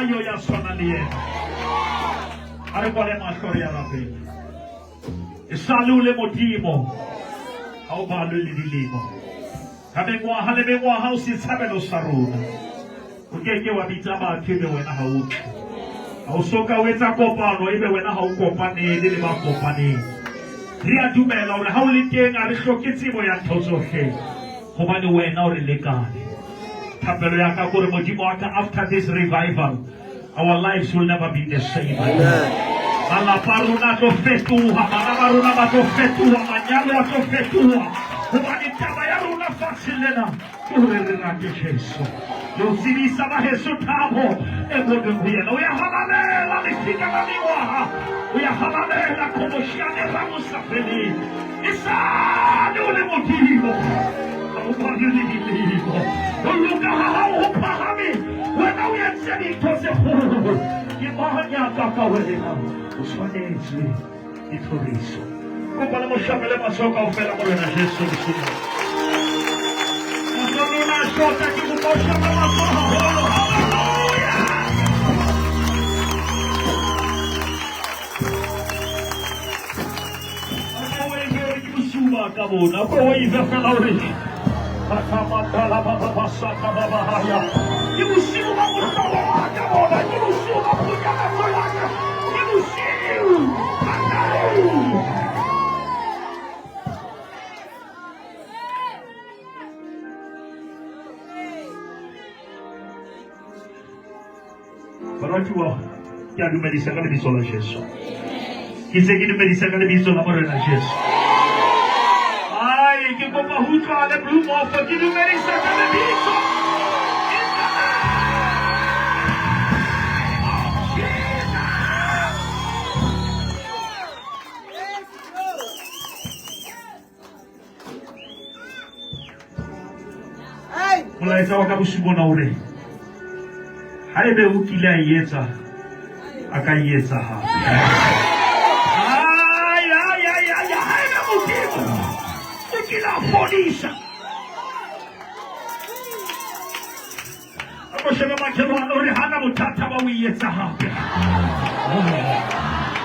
a yo ya tshwanang le yena. A re kwale mahlo re ya rapela. E sale o le Modimo, ha o balwe le dilemo. Ka mengwaha le mengwaha o setshabelo sa rona. O ke ke wa bitsa batho ebe wena ha o tle. Ha o so ka o etsa kopano ebe wena ha o kopanele le ba kopaneng. Re a dumela hore ha o le teng a re hloke tsebo ya ntho tsohle hobane wena o re lekane. Thapelo ya ka kore Modimo wa ka after this revival our lives will never be the same again. Malapa a rona a tlo fetoha, bana ba rona ba tlo fetoha, manyalo a tlo fetoha. Hobane taba ya rona fatsheng lena ke hore re rate Jesu. Le ho tsebisa ba heso thabo e bonweng ho yena. O ya halalela lefika la mengwaha. O ya halalela qhobosheane ra mo sa feleng. Esale o le Modimo. Ha o balwe le dilemo. Ho loka ha hao ho phahame. Wena o entse dintho tse kgolo. Ke mang ya ka ka wena? O tshwanetswe ke thoriso. Kopa le mo shapele matsoho kaofela Morena Jesu bosiu. Matsoho lona a shota ke kopa o shape matsoho haholo. Hallelujah. Ka bona ko wave fela hore ke bosiu ba mohlolo wa ka bona ke bosiu ba phunyakatso ya ka ke bosiu ba tau. Baratuwa, ke a dumedisa ka lebitso la Jesu. Ke ntse ke dumedisa ka lebitso la Morena Jesu. Ai, ke kopa ho utlwa le Bloemhof, ke dumedisa ka lebitso. In the name of Jesus. Molaetsa wa ka bosiu bona o re haebe o kile a e etsa a ka e etsa hape. Ai, ai, ai, ai, haebe Modimo o kile a fodisa a ko shebe makhelwane o re hana bothata ba o e etsa hape.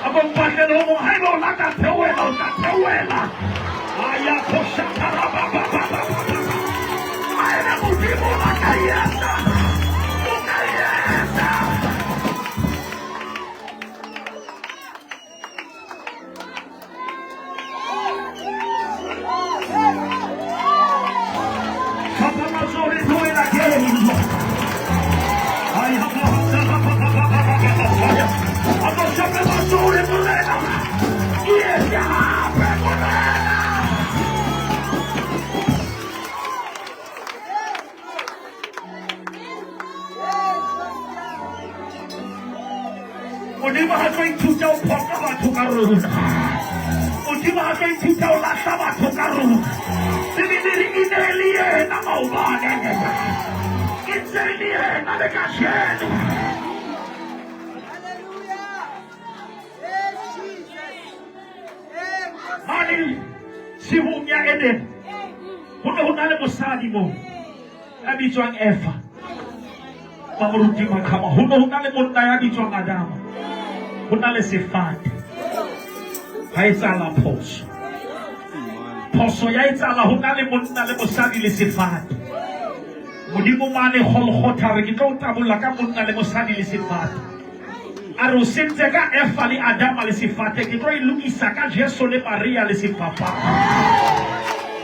A ko mpatlele o mong haebe o la ka theohela o tla theohela. Aya koshatarabababababa. Haebe Modimo o la ka e etsa o ka e etsa. Modimo ha tlo ithuta ho phoqa batho ka rona. Modimo ha tlo ithuta ho lahla batho ka rona. Bibele re e ne le yena maobane. E ntse e le yena le kajeno. Mane tshimong ya Edene ho ne ho na le mosadi moo ya bitswang Eva. Ba moruti Maqhama ho ne ho na le monna ya bitswang Adama. Ho na le sefate. Ha etsahala phoso. Phoso ya etsahala ho na le monna le mosadi le sefate. Modimo mane Golgotha re ke tlo o tabolla ka monna le mosadi le sefate. A re o sentse ka Eva le Adama le sefate, ke tlo e lokisa ka Jesu le Maria le sefapano.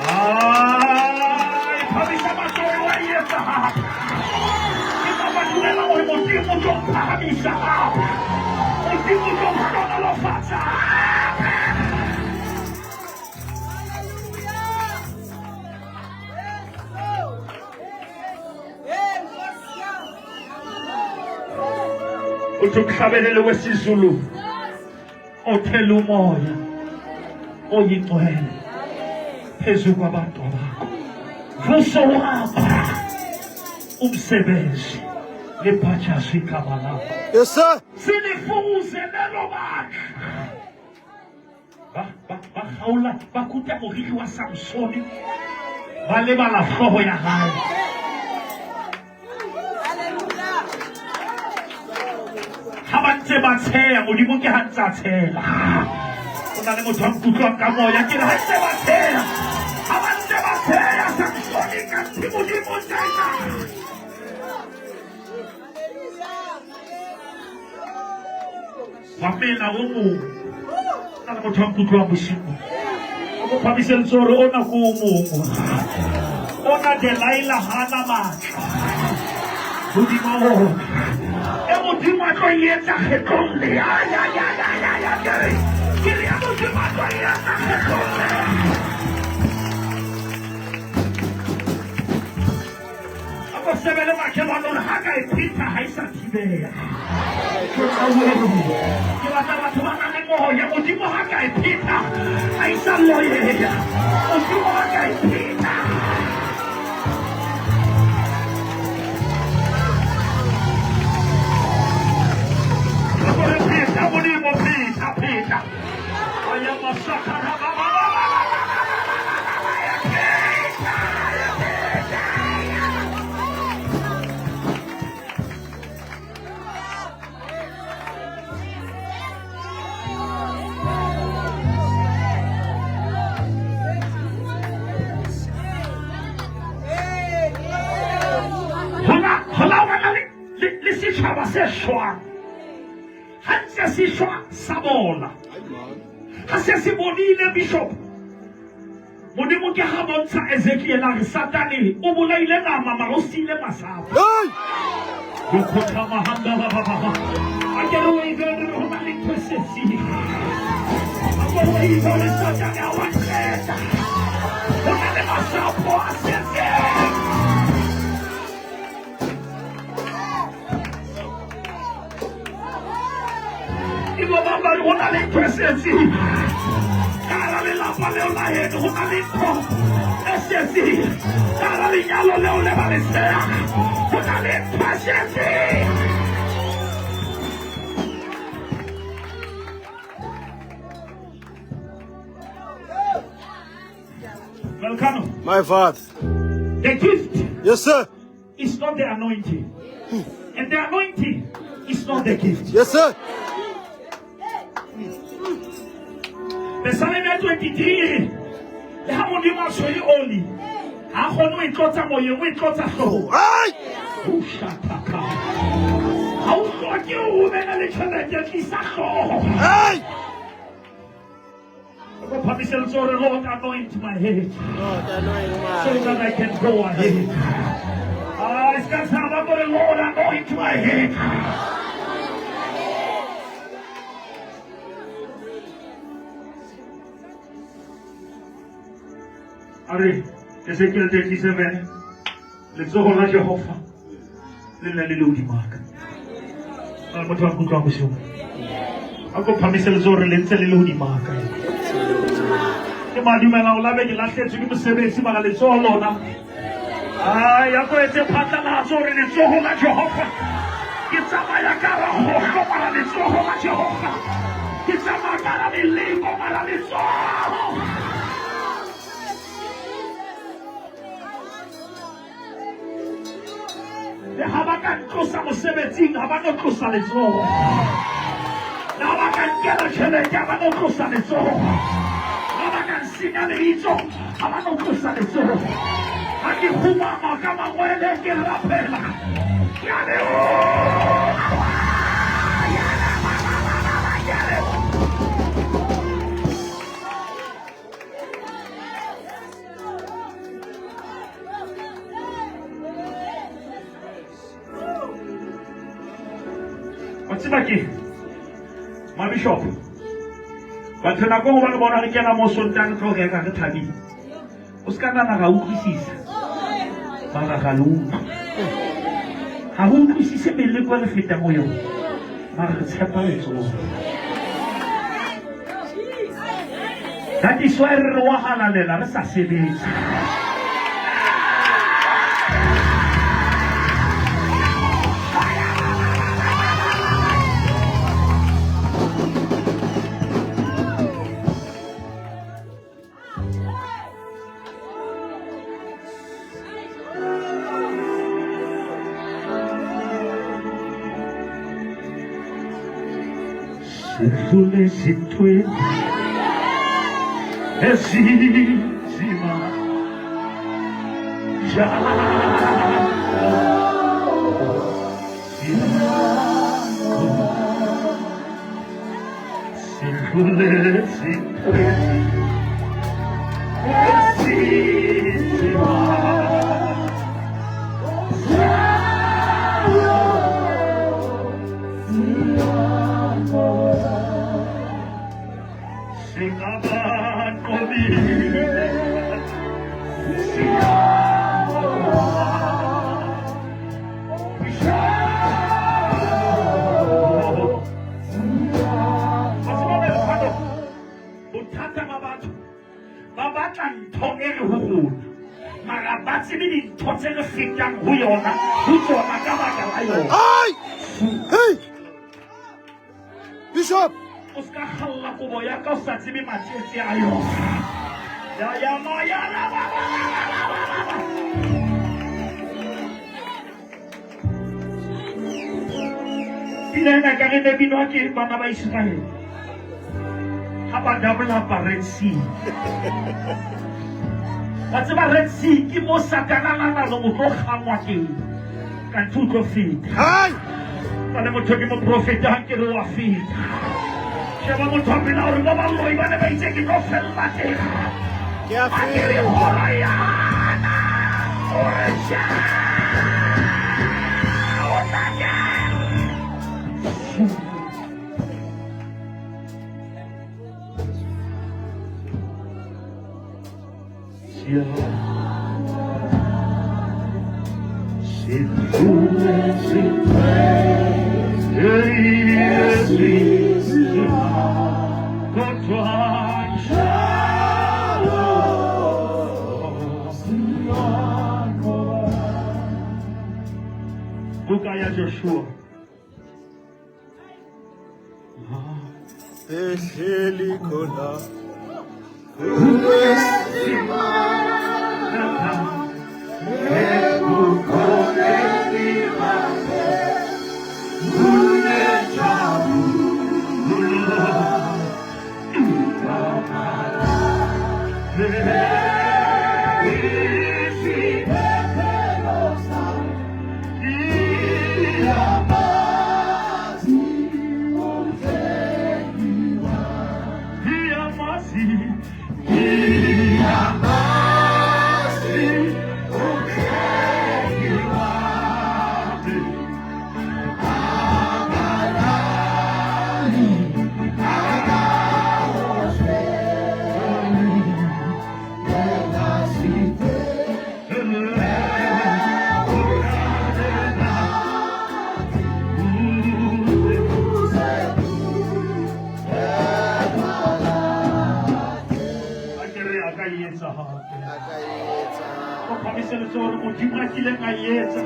Ai, phamisa matsoho wa e etsa hape. Ke tla ba dumela hore Modimo o tlo phahamisa hape. Modimo o tlo hlohonolofatsa hape. Uthi umhlabeleli wesiZulu othela umoya oyingcwele phezu kwabantu bakho vuso wakho umsebenzi libhajazwe igama lakho. Yes sir. Silifuze lelo bandla. Ba ba ba kgaola ba kuta moriri wa Samsone ba lebala hlooho ya hae. ntse ba tsheya Modimo ke ha ntse a tshela. Ho na le motho a nkutlwang ka moya ke re ha ntse ba tsheya ha ba ntse ba tsheya Samsone ka nthe Modimo ntse a etsa. Wa mela o mong. Ho na le motho a nkutlwang bosiu. O mo phamise letsoho hore ona ke o mong. Ona Delilah ha a na matla hodima ona. E Modimo a tlo e etsa kgetlong le. Ay, ay, ay, ay, ay, ay, ke re, ke re ya Modimo a tlo e etsa kgetlong le. A ko shebe le makhelwane hore ha ka e phetha ha e sa thibeha. Ke batla batho ba nang le moya. Modimo ha ka e phetha ha e sa loyeha. Modimo ha ka e phetha. Re phetha Modimo phetha phetha. Aya masaka ba ba ba ba ba ba ba ba ba ya phetha ya phetha. Hola hola wa na le le setjhaba se shwang. Ha ntse se shwa sa bola. Ha se se bodile bishop. Modimo ke ha bontsha Ezekiel a re Satane o bolaile nama mara o siile masapo. Bokgotha mahamba ba ba ba. A ke re o e re ho na le ntho e setseng. A ke re o e re Satane a wa qeta. Ho na le masapo a setseng. Ke bo bang ba re ho na le ntho e setseng ka hara lelapa leo la heno, ho na le ntho e setseng ka hara lenyalo leo le ba le sehang, ho na le ntho e setseng. Welcome. My father. The gift. Yes, sir. Is not the anointing. And the anointing is not the gift. Yes, sir. Psalm 23 e re, le ha Modimo a tshwere oli, ha a kgone ho e tlotsa moyeng, o e tlotsa hloohong. Ai! Ushataka. Ha o hloke ho be na le tjhelete, tlisa hlooho. Ai! Ko phamise letsoho re, Lord, anoint my head. Lord, anoint my So that I can go ahead. Ah, es ka tshaba gore Lord, anoint my head. A re, Ezekiel 37, letsoho la Jehova le ne le le hodimo ha ka. A re, motho wa nkutlwang bosiu. A ko phamise letsoho re le ntse le le hodimo ha ka. Ke madumela o labe ke lahletswe ke mosebetsi mara letsoho lona. Ai, a ko etse phatlalatso hore letsoho la Jehova. Ke tsamaya ka hara kgohlo mara letsoho la Jehova. Ke tsamaya ka hara meleko mara letsoho. Le ha ba ka ntlosa mosebetsing, ha ba no tlosa letsoho. Le ha ba ka nkela tjhelete, ha ba no tlosa letsoho. Le ha ba ka nsenya lebitso, ha ba no tlosa letsoho. Ha ke kgumama ka mangwele ke rapela, ke a leboha. Ke a leboha. Wa tseba ke mabishop batho nako go ba re bona re kena mo Sontaga re tlo reka re thabile o se ka nana ra utlwisisa mara ga le utlwe ga re utlwisise meleko e re fetang go yone mara re tshepa letsogo. That is why re re wa halalela re sa sebetse. Sidlule ezintweni ezinzima njalo sidlule ezintweni ezinzima. Singabanqobile siyabonga. Bothata ba batho ba batla ntho e re ho rona, mara ba tsebe dintho tse re fetang ho yona ho tsona ka baka la yona. Hey! Hey! Bishop! O se ka kgalla kobo ya ka o sa tsebe matsetse a yona. Ya ya ma ya la ba ba ba ba ba ba ba ba. Pina ena ka re ne binwa ke bana ba Iseraele ha ba dabola Red Sea. Wa tseba Red Sea ke mo Satana a nang le o tlo kgangwa teng. Kanthe o tlo feta. Hey! Ka le motho ke moprofeta ha ke re wa feta. Sheba motho wa pela hore ba baloi ba ne ba itse ke tlo fella teng. Ke a Ha ke re feta. hora yana. O re tjha. O tla kena. Buka ya Joshua. Ehleli khona. A ke re a ka e etsa hape. A ka e etsa. O phamise letsoho hore Modimo a kileng a e etsa.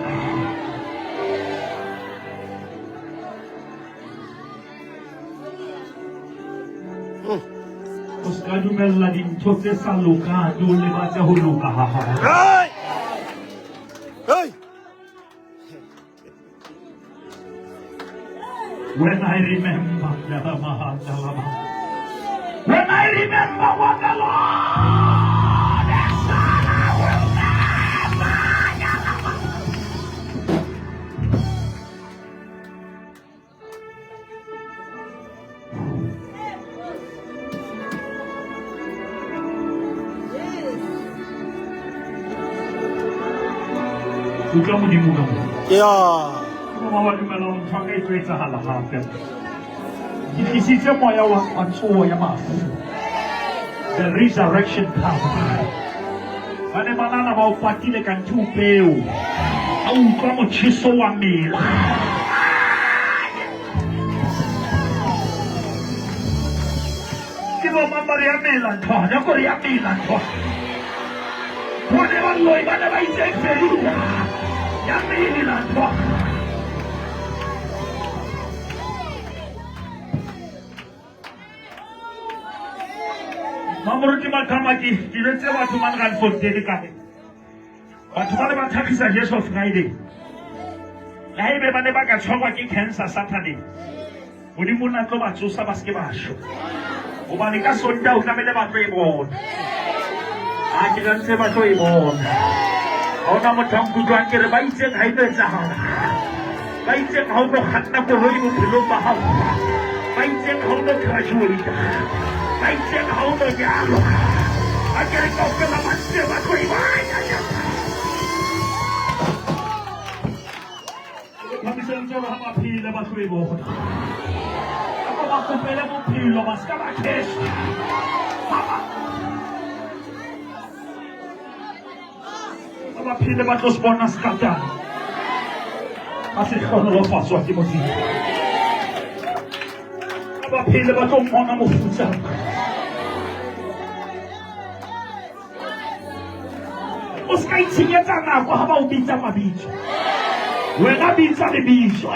O se ka dumella dintho tse sa lokang di o lebatse ho loka ha hao. Hey! Hey! When I remember, when I remember what the Lord has done, I will never. Utlwa Modimo ka moo. Yeah. Ke bo ba dumela hore ntho ya ka e tlo etsahala hape. Ke tlisitse moya wa wa tsoho ya bafu. The resurrection power. Ba ne ba nahana ba o patile kanthe o peo. Ha o utlwa motjheso wa mela. Ke bo mang ba re ya mela nthwana, ya kore ya mela nthwana. Bone baloi ba ne ba itse e fedile. Ya mela nthwana. Mamoruti Mathama ke ke jwetse batho mane Randfontein kae. Batho ba ne ba thakgisa Jesu Friday. Le haebe ba ne ba ka tshwarwa ke cancer Saturday. Modimo o na tlo ba tsosa ba se ke ba shwa. Hobane ka Sontaha o tlamehile ba tlo e bona. Ha ke ka ntse ba tlo e bona. Ha hona motho a nkutlwang ke re ba itseng ha e tlo etsahala. Ba itseng ha o tlo kganna koloi bophelong ba hao. Ba itseng ha o tlo graduate. Ba itseng ha o tlo nyalwa. Ba ke re kaofela ba ntse ba tlo e bona. Phamiseletse hore ha ba phele ba tlo e bona. Ako ba kopele bophelo ba ska ba cash. Ha ba phele ba tlo se bona skatana. Ba se hlohonolofatswa ke Modimo. Ha ba phele ba tlo mmona mofutsana. O se ka itshenyetsa nako ha ba o bitsa mabitso. Wena bitsa lebitso.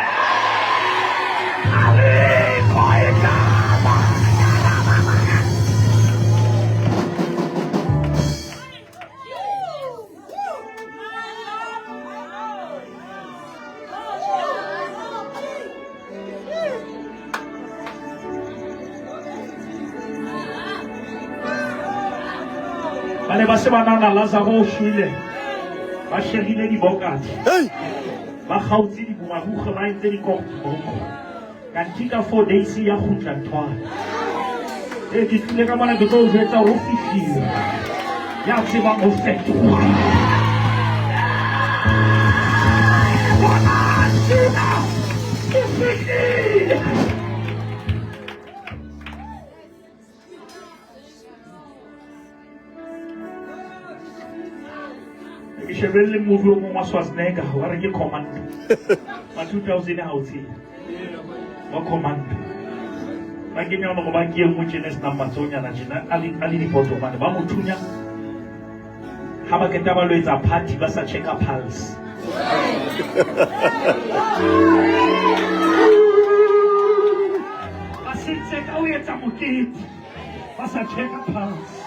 Ba ne ba se ba nana Lazaro o shwele, ba shegile dibokati, ba kgaotse dibomaruge, ba entse dikoroko. Kanti ka 4 days ya kgutla nthwana. Ee, ke tlile ka mona ke tlo o jwetsa hore o fihlile ya tsebang ho fetoha. Bona sena o fihlile. Ke shebelle movie o mong wa Schwarzenegger wa re ke Commando wa 2000 ha o tsebe wa Commando. Ba kenya ona go ba ke e nngwe tjena e senang matsohonyana tjena a le dipoto mane ba mo thunya ha ba qeta ba lo etsa party ba sa checka pulse. Ba sentse ka ho etsa mokete ba sa checka pulse.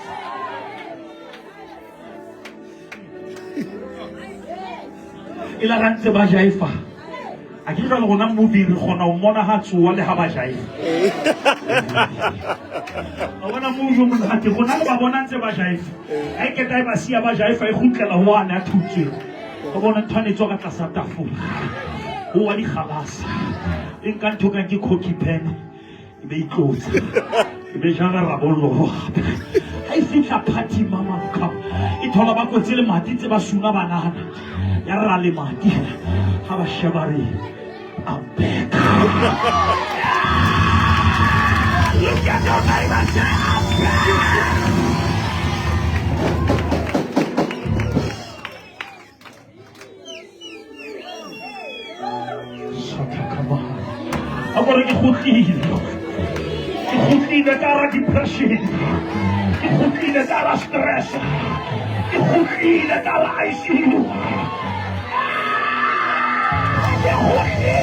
E la ra ntse ba jaifa a ke jwale rona movie re kgona ho mmona ha tsoa le ha ba jaifa. A bona movie o monate rona re ba bona ntse ba jaifa. Ha e keta e ba siya ba jaifa e kgutlela ho ane a thutsweng. O bona ntho ane e tswa ka tlasa tafola ho wa dikgalase e nka ntho kang ke cocky pen e be itlotsa e be jara rabollo gape. Ha e fitlha party mama come e thola ba kwetse lemati tse ba suna banana ya ra lemati ha ba sheba re I'm back. Look at your neighbor, say I'm back. A gore ke kgutlile, ke kgutlile ka hara depression, ke kgutlile ka hara stress, ke kgutlile ka hara ICU, ke kgutlile.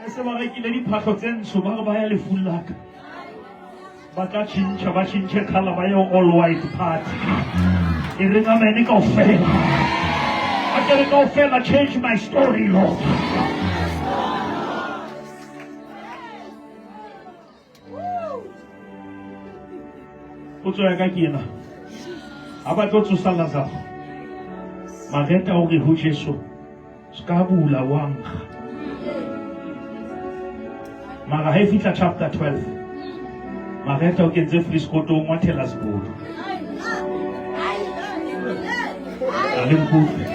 Se ba rekile diphahlo tse ntsho ba re ba ya lefung la ka ba tla tšhintšha ba tšhintšhe colour ba ye all white party. E reng amene kaofela a ke re kaofela change my story, Lord. Potso ya ka ke ena: ha ba tlo tsosa Lazaro, Mareta o re ho Jesu se ka bula wa nkga. Mara ha e fihla chapter 12 Mareta o kentse friskoto o ngwathela sebodu. A le nkutlwe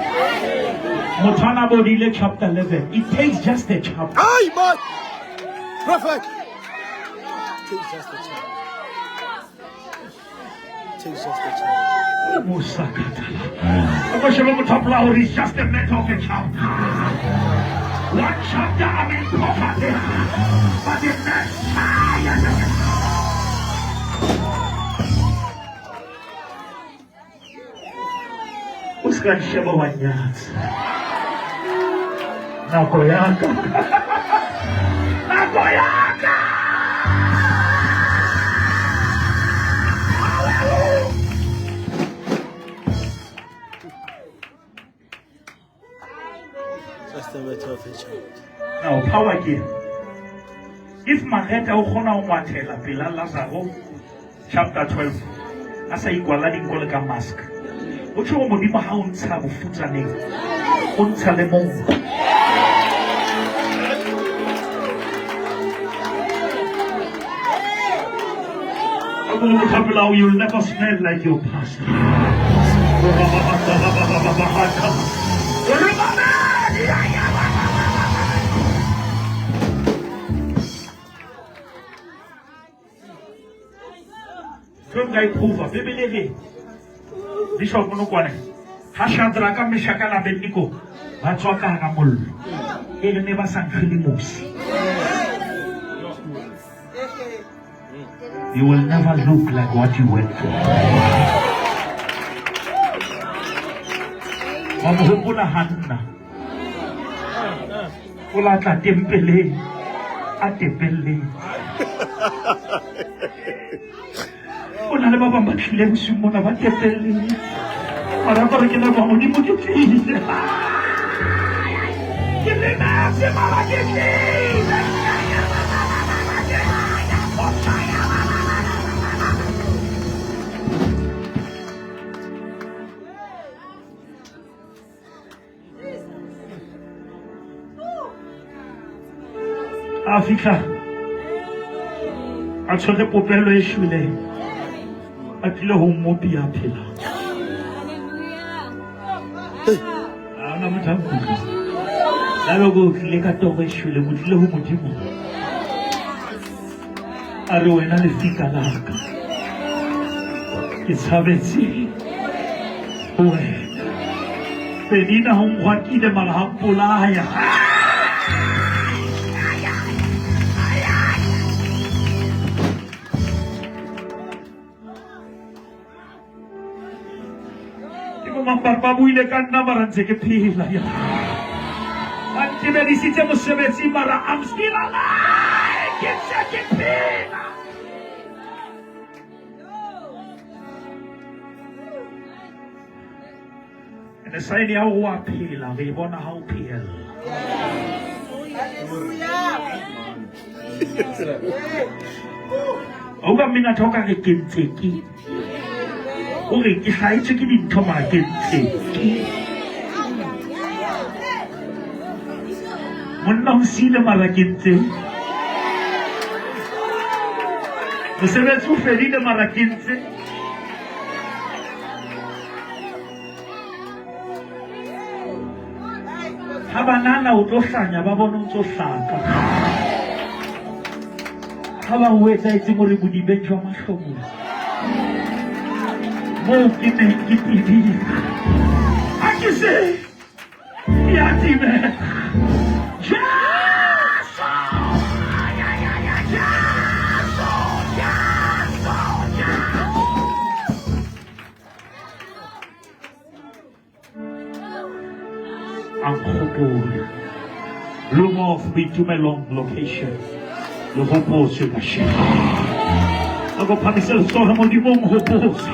motho a na bodile chapter 11. It takes just a chapter. Ay, man! Prophet! Takes just a chapter. Takes just a chapter. Mosakatala. A ko shebe motho a pola hore it's just a matter of a chapter. One chapter I'm in poverty, but the next time o se ka nsheba wa nyatsa. Nako ya ka, nako ya ka. That's the matter of a child. Now power ke if Mareta o kgona ho ngwathela pela Lazaro chapter 12 a sa ikwala dinko le ka mask o tjho gore modimo ha o ntsha bofutsaneng o ntsha le monko. You'll never smell like your pastor. Ntho nka e prova Bibele re Bishop Monokwane ha Shadraka, Meshaka le Abednego ba tswa ka hara mollo e re ne ba sa nkge le mosi. You will never look like what you went through. Wa mo hopola Hanna o la tla tempeleng a tepelleng. O na le ba bang ba tlile bosiung mona ba tepelleng mara ka re ke leboga modimo ke tlile ke lemetse mara ke tlile. A fitlha a tshwere popelo e shweleng a tlile ho mmopi ya phelang. Ha hona motho a nkutlwa. Jalo ko tlile ka toro e shweleng, o tlile ho modimo. A re wena lefika la ka ke tshabetse ho wena. Penina ho ngwakile mara ha mpolaya. Ke bo mang ba re ba buile ka nna mara ntse ke phela. Ya. Ba ntebedisitse mosebetsi mara I'm still alive. Ke ntse ke phela. Ene sign ya hore wa phela re e bona ha o phehella. O ka mmina thoka re ke ntse ke o re ke hlahetswe ke dintho mara ke ntse ke monna o siile mara ke ntse mosebetsi o fedile mara ke ntse ha banana o tlo hlanya ba bone o ntso hlaka ha ba o etsahetseng hore bodibeng jwa mahlomola moo ke neng ke tebile ha ke se ke a timela. Jesu! Ya, ya, ya, Jesu! Jesu! Jesu! A nkgopola. Room of Boitumelong location. Le hopotswe kasheno. A ko phamise letsoho Modimo o nhopotse.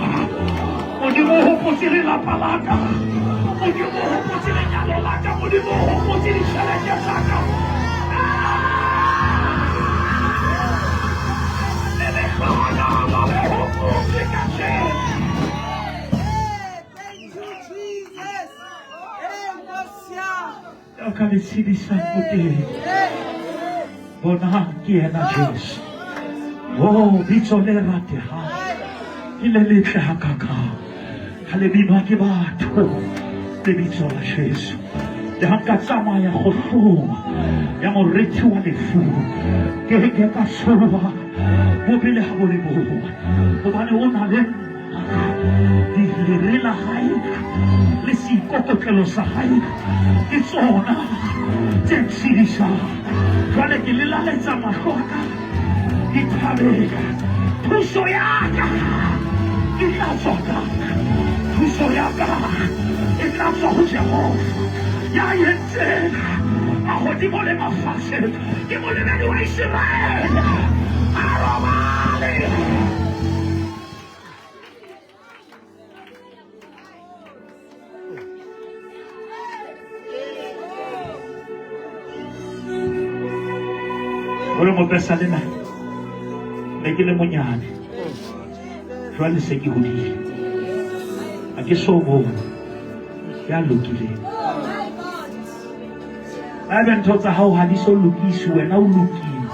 Modimo o hopotse lelapa la ka. Modimo o hopotse lenyalo la ka. Modimo o hopotse ditjhelete tsa ka. Le lehlohonolo le hopotswe kasheno. Thank you, Jesus. Hey, Nkosi yami. Ya ka le tshedisang o teng. Bonang ke yena Jesu. Oh, bitso le ratehang. Ke le letle hakakang. Ha le binwa ke batho. Lebitso la Jesu. Le ha nka tsamaya kgohlong ya moriti wa lefu. Ke ke ka tshoha. Bobe le ha bo le bong. Hobane o na le nna. Lere la hae le seikokotlelo sa hae ke tsona tse ntshedisang. Jwale ke lelaletsa mahlo a ka dithabeng. Thuso ya ka e tla tswa kae? Thuso ya ka e tla tswa ho Jehova ya entseng mahodimo le mafatshe. Ke molebedi wa Iseraele, ha robale. O re mopesalema ne ke le monyane jwale se ke hodile ha ke so bone ya lokileng haebe ntho tsa hao ha di so lokiswe wena o lokile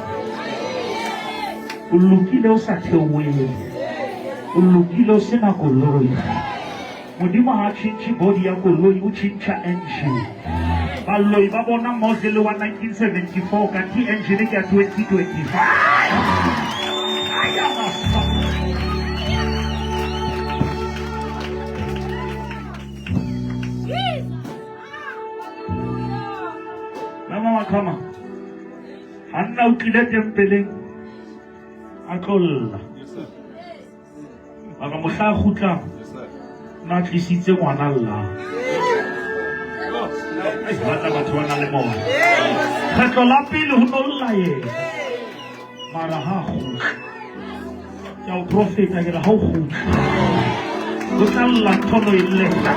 o lokile o sa theohele o lokile o sena koloi Modimo ha a tjhentjhe body ya koloi, o tjhentjha engine. Baloi ba bona model wa 1974 kanti engine ke ya 2025. Aya masa. Mama Makhama, ha nna o tlile tempeleng a tlo lla. Mara mohla a kgutlang na tlisitse ngwana llang. Batla batho ba na le moya. Kgetlo la pele ho no lla yena. Mara ha kgutla. Ke a o profeta ke re ha o kgutla. Ho tla lla ntho no e llela.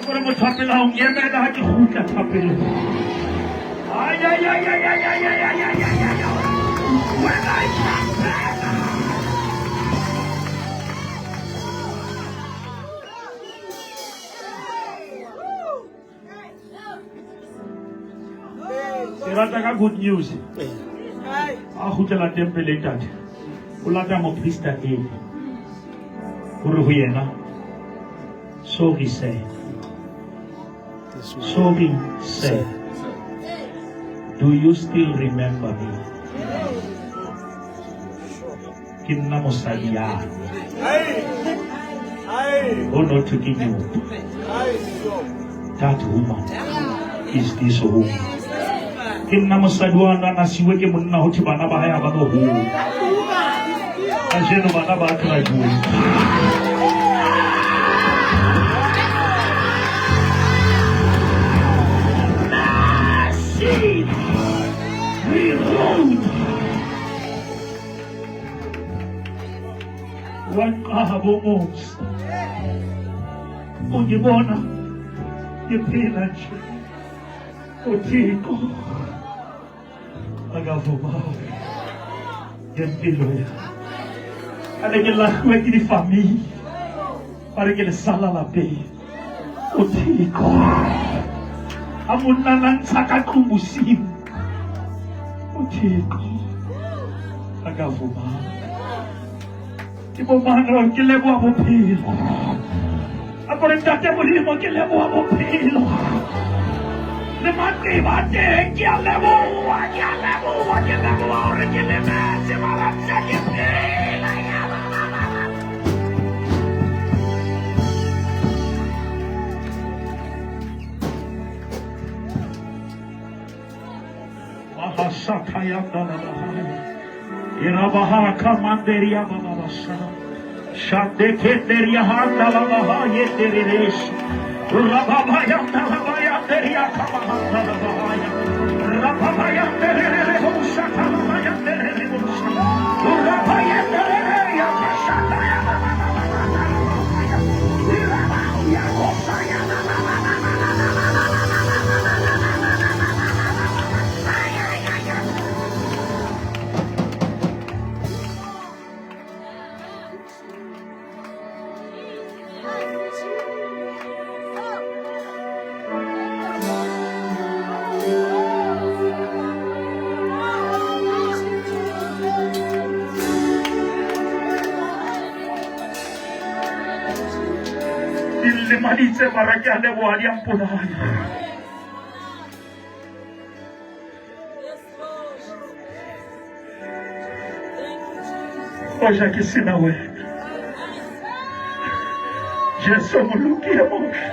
Gore motho wa pele ga o nkemela ga ke kgutla thapelong. Ay, ay, ay, ay, ay, ay, ay, ay, ay, ay, ay, ay. When I come back. Ke rata ka good news. A kgutlela tempeleng tate. O lata moprista Eli. Hore ho yena sorry sir. Sorry sir. Do you still remember me? Ke nna mosadi yane. O no thwe ke nyopo. That woman is this woman. Ke nna mosadi wa nna siwe ke monna ho thwe bana ba hae ha ba no hola. Kajeno bana ba graduate. Mercy! Reload! Wanqaba umusa ungibona ngiphila nje uthixo akavumanga ngempilo yami ane ke lahluwe ke difamili ba re ke lesala lapeng uthixo a monna na ntsha ka tlong bosiu uthixo akavumanga ke bomang ke leboa bophelo a kore ntate modimo ke leboa bophelo le maqeba a teng ke a leboa ke a leboa ke leboa gore ke lemetse mara ntse ke phela ya ba ba ba ba. Di lemaditse mara ke a leboha di a mpolaya. Hoja ke sena wena Jesu moloki e motle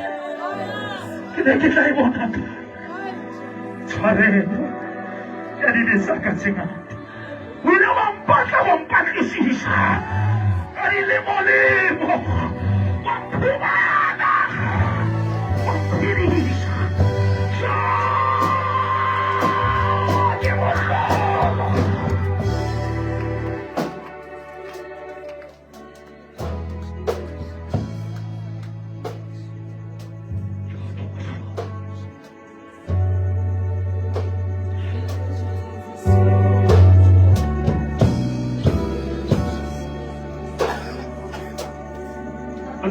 ke ne ke tla e bona kae tshwarelo ya dibe tsa ka tse ngata o ile wa mpatla wa mpatlisisa ka dilemolemo wa mphumana wa mphedisa ke mohlolo.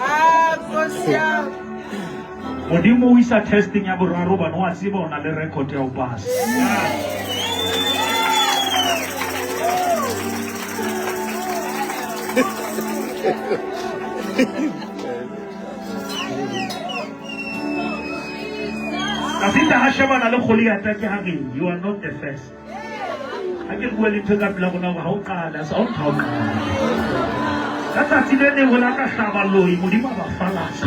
Ah, Nkosi yami. Modimo o isa testing ya boraro hobane wa tseba o na le record ya ho pasa. Dafita ha shebana le Goliata ke ha re you are not the first. Ha ke bua le ntho e ka pela rona hore ha o qala sa o ntho ha o qala. Ka tsatsi le leng ho la ka hlaba loi Modimo a ba falasa.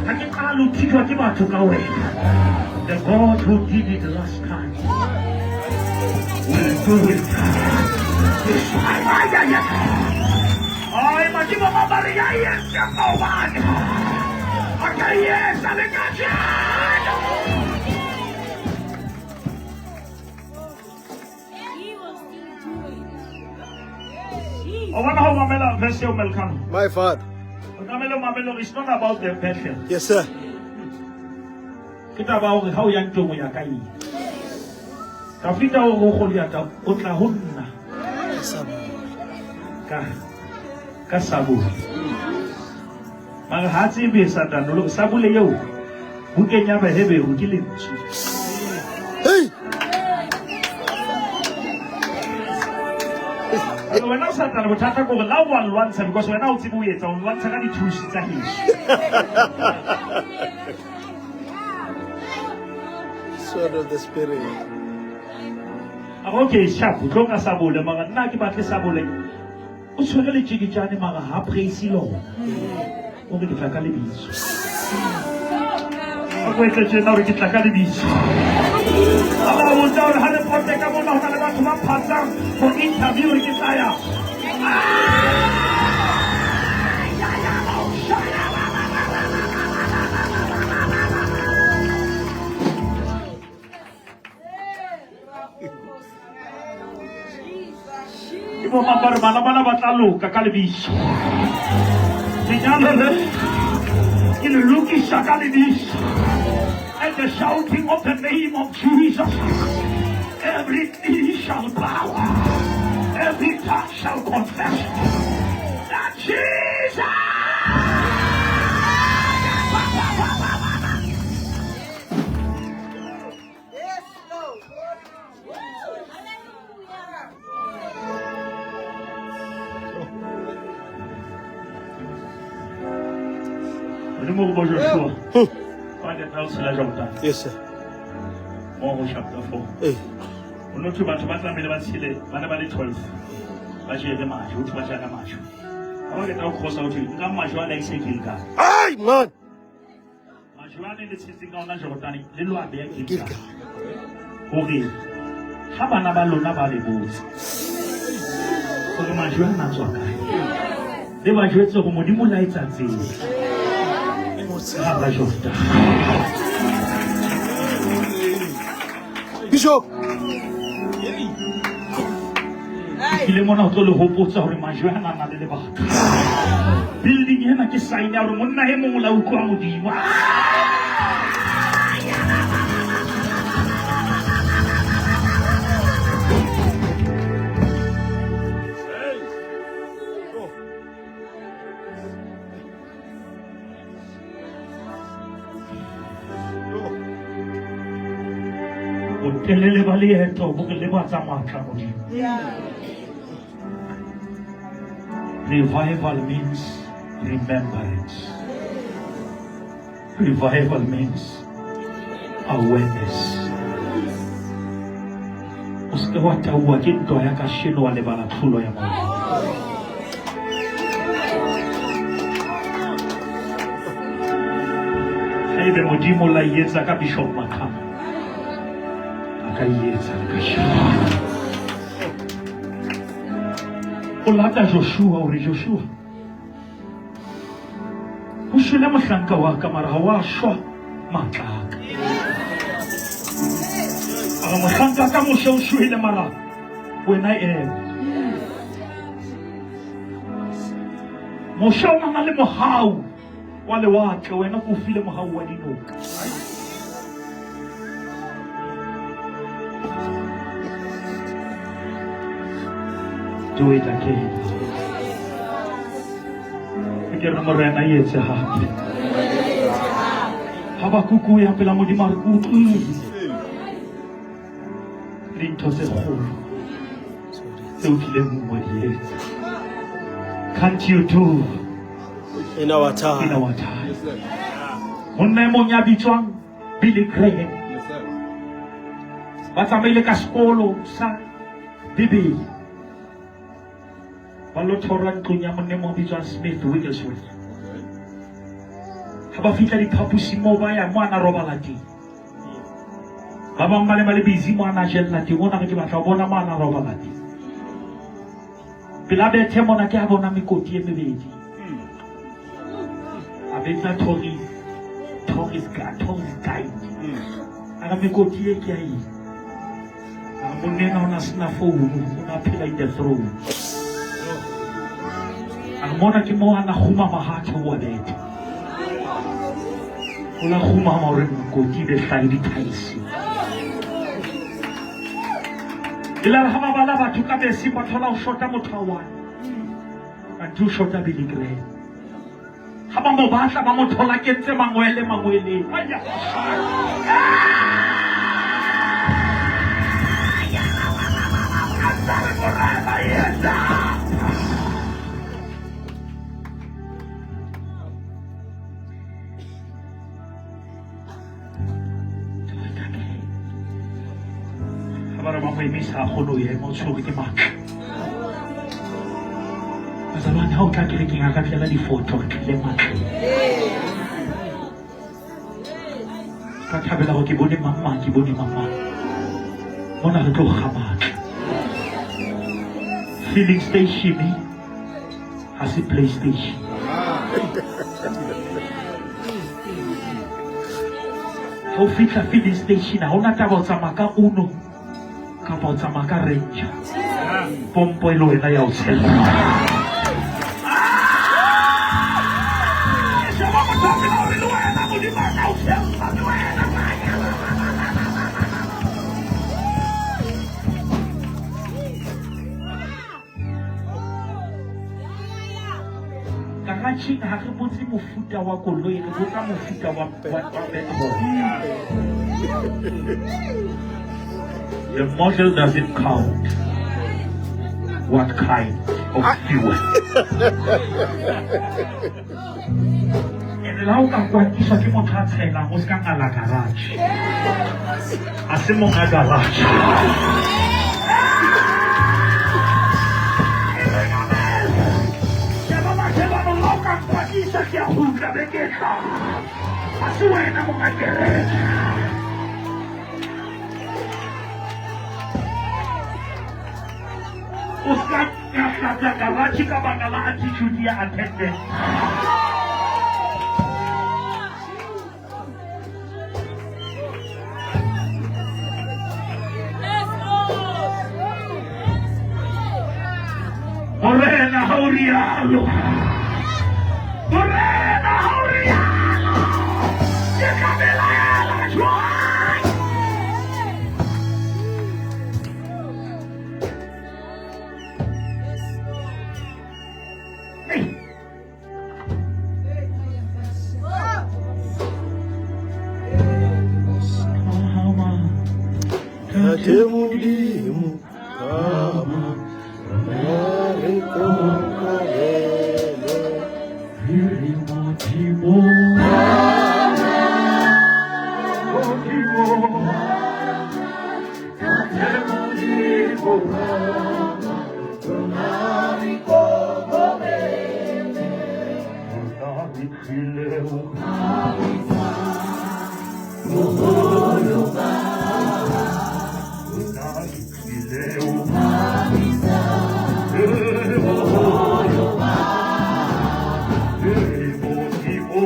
Ha ke qala ho thijwa ke batho ka wena. The God who did it last time will do it this time. Ay, ay, ay. Ay, Modimo ba ba re ya etsa maobane. A ka e etsa le kajeno. He will still do it. O bona ho mamela verse eo Melkano. My father. O tlamehile o mamele hore it's not about the battle. Yes, sir. Ke taba ya hore ha o ya ntweng o ya ka eng. Dafita o re ho Goliata o tla ho nna ka ka sabole. Mara ha tsebe Satane o le sabole eo bukeng ya Baheberu ke lentswe. Hey! Jwale wena Satane bothata ke hore la o wa nlwantsha because wena o tsebe ho etsa o nlwantsha ka dithusi tsa heso. Sword of the Spirit. A re, okay sharp o tlo ka sabole mara nna ke batle sabole. O tshwere letjeketjane mara ha praise lona. O re ke tla ka lebitso. A ko etse tjena hore ke tla ka lebitso. A ba botsa hore ha le pote ka mona ho na le batho ba phatsang for interview hore ke tla ya. Ke bo mang ba re bana bana ba tla loka ka lebitso. Lenyalo le ke le lokisa ka lebitso. At the shouting of the name of Jesus, every knee shall bow, every tongue shall confess that Jesus. Yes, Lord. Modimo go bo Joshua. Fa ke tla o tshela Jordan. Yes, sir. Mo go chapter 4. Hey. O no thwe batho ba tlamehile ba tshele ba ne ba le 12 ba jere majwe, ho thwe ba ja ka majwe. Ha ba qeta ho crossa ho thwe nka majwe a la ise Gilgal. Hey, man! Majwe a ne le tshetseng ka ona Jordan le lo a beha Gilgal. Gilgal. Hore ha bana ba lona ba le botsa hore majwe a na tswa kae, le ba jwetse hore Modimo o la etsa tsela hara Jordan. Bishop! Ke ile mona ho tlo le hopotsa hore majwe ana a na le lebaka. Building ena ke sign ya hore monna e mong o la utlwa Modimo. Botelele ba leeto bo re lebatsa matla Modimo. Revival means remembrance. Revival means awareness. O se ke wa tauwa ke ntwa ya kasheno wa lebala tlholo ya maobane. Haebe Modimo la e etsa ka Bishop Maqhama, a ka e etsa le kasheno. O lata Joshua o re Joshua, ho shwele mohlanka wa ka mara ha wa shwa matla a ka. A re mohlanka ka Moshe o shwele mara wena ema. Moshe o na le mohau wa lewatle, wena o file mohau wa dinoka. Do it again. Ke re Morena e etse hape. Habakuku o ya pela Modimo a re ke utlwile dintho tse kgolo tse o kileng wa di etsa. Can't you do In our time. in our time? Monna e mong ya bitswang Billy Graham ba tsamaile ka sekolo sa Bibele ba lo thora ntlong ya monna e mong a bitswang Smith Wigglesworth. Ha ba fihla diphaposing moo ba ya mo a na robala teng. Ba bang ba ne ba le busy mo a na jella teng, ona re ke batla ho bona mo a na robala teng. Pela bethe mona ke a bona mekoti e mebedi. A betsa tourist guide. A re mekoti e ke ya eng? A re monna enwa o na sena founu, o na phela in the throne. A re mona ke mo a na kgumama ha a theoha bethe. O la kgumama hore mekoti e be hlahe di-tiles. E la re ha ba bala batho ka bese ba thola ho shota motho a one. Kanthe o shota Billy Graham. Ha ba mo batla ba mo thola kentse mangwele mangweleng. Aya. Ha ba re ba mo emisa a kgone ho ema o tshwerwe ke matla. Bazalwane ha o tla kerekeng a ka tlela difoto re tlile matleng. Ka thabela gore ke bone mang mang ke bone mang mang. Mona re tlo kga matla. Filling station ha se PlayStation. Ha o fihla filling station ha hona taba o tsamaya ka Uno kapa o tsamaya ka Ranger. Pompo e le wena ya o tshella. Sheba motho a phela hore le wena Modimo a ka o tshella le wena. Garageng ha re botse mofuta wa koloi, re botsa mofuta wa petrol. The model doesn't count. What kind of fuel? And le ha o ka kwatiswa ke motho a tshelang, o se ka ngala garage. Ha se monga garage. Sheba mashebano, le ha o ka nkwatisa, ke a kgutla beke e tlang. Ha se wena monga kereke. O ska nyahlatsa garage ka baka la attitude ya attendant. Morena ha o rialo. Morena ha o rialo. Ke tla belaela jwang? Hey. Tate Modimo, kama rona re kokobele. Re re Modimo. Modimo. Tate Modimo. Rona re kokobele. Rona re tlile ho Rona re tlile ho Re Modimo.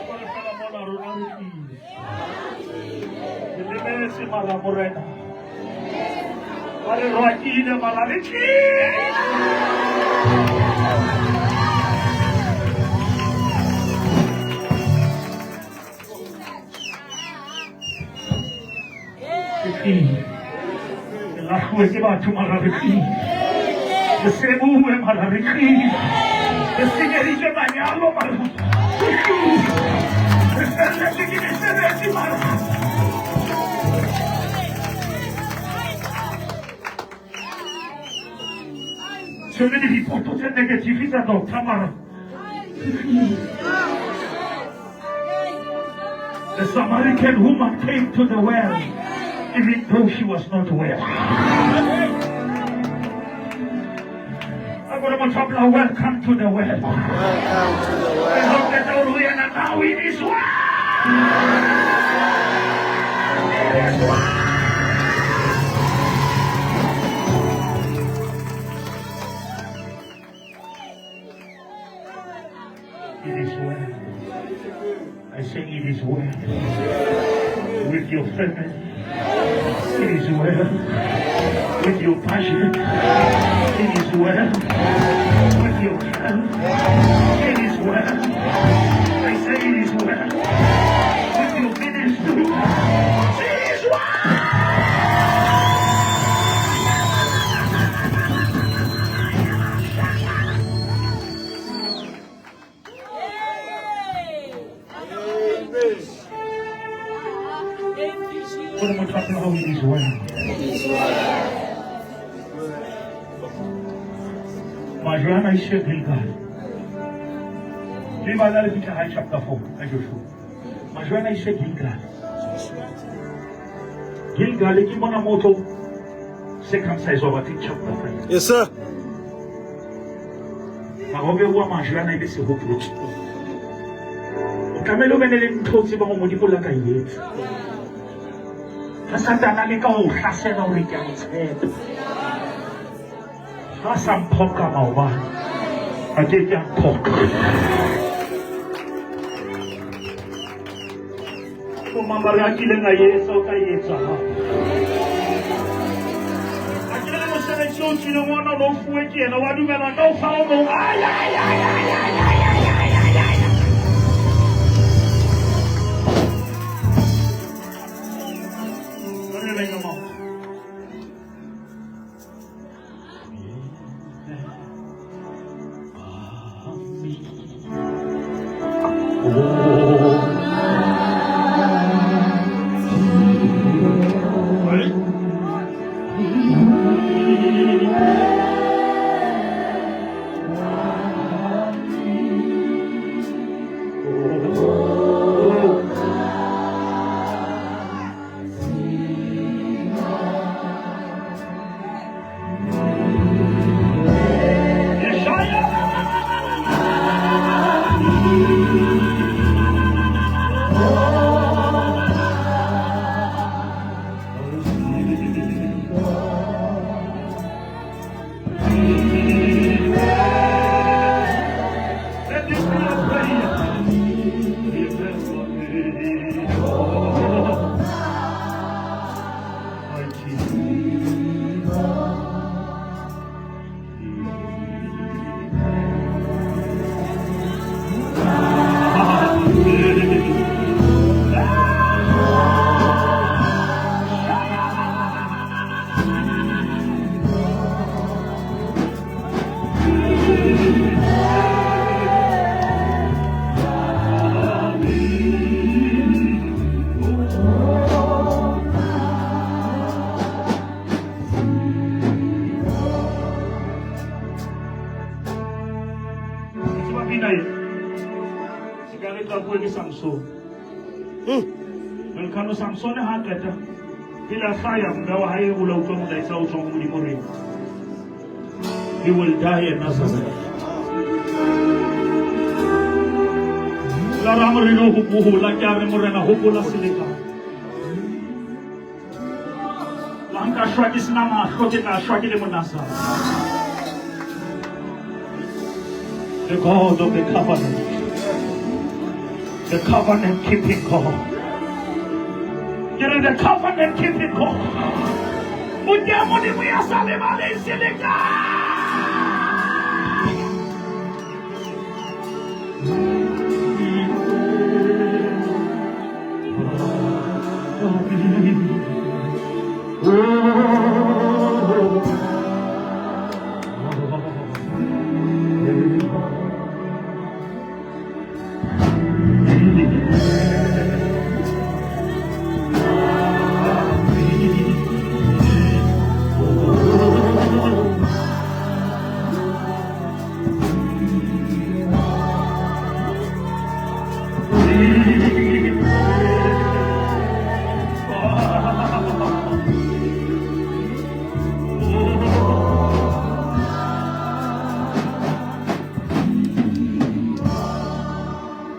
Re fela mona rona re tlile. Re lebetse mara Morena. Ba re rwakile mara re tlile. Re tlile. Re lahluwe ke batho mara re tlile. Re sebowe mara re tlile. Re senyeditswe manyalo mara re tlile. Re felletswe ke mesebetsi mara Tsone di-report-o tse negative tsa doctor mara The Samaritan woman came to the well, even though she was not well. Welcome to the well. Welcome to the well. Now it is well. It is well. It is well. I say it is well with your family. It is well with your passion. It is well with your health. It is well. I say it is well with your ministry. It is well. Thank you, Jesus. Gore motho a phela ho, it is well. Majwe ana ishe Gilgal. Le bala le fihla hae chapter 4 ka Joshua. Majwe ana ishe Gilgal. Gilgal ke mona mo tlo circumcise wa batho chapter 5. Yes, sir. Magobe wa majwe ana e be sehopotso. O tlamehile o bene le ntho o tsebang hore Modimo o la ka e etsa. Ha Satana a leka ho o hlasela hore ke a mo tshepa. Ha sa mphoqa maobane, a ke ke a mphoqa. Bo mang ba re a kileng a etsa, o tla e etsa hape. A kile le mosebetsi o tswileng ona o no fuwe ke yena, wa dumela ka o fa o mong. Ai, ai, ai, ai, ai, ai, ai, ai, ai, ai. Re le ka maoto. Let this be your prayer. Remember me, oh, my King. Tseba pina e? Se ka re tla bue ke Samson. Elkano Samson ha qeta pele a hlaya mme wa hae o la utlwa molaetsa o tswang ho Modimo reng he will die in Nazareth. La ra morena ho hola ke a re morena hopola selekane. La nka shwa ke sena mahlo ke tla shwa ke le Monazareth. The God of the covenant. The covenant keeping God. Get in the covenant keeping God. Modimo Modimo ya sa lebaleng selekane.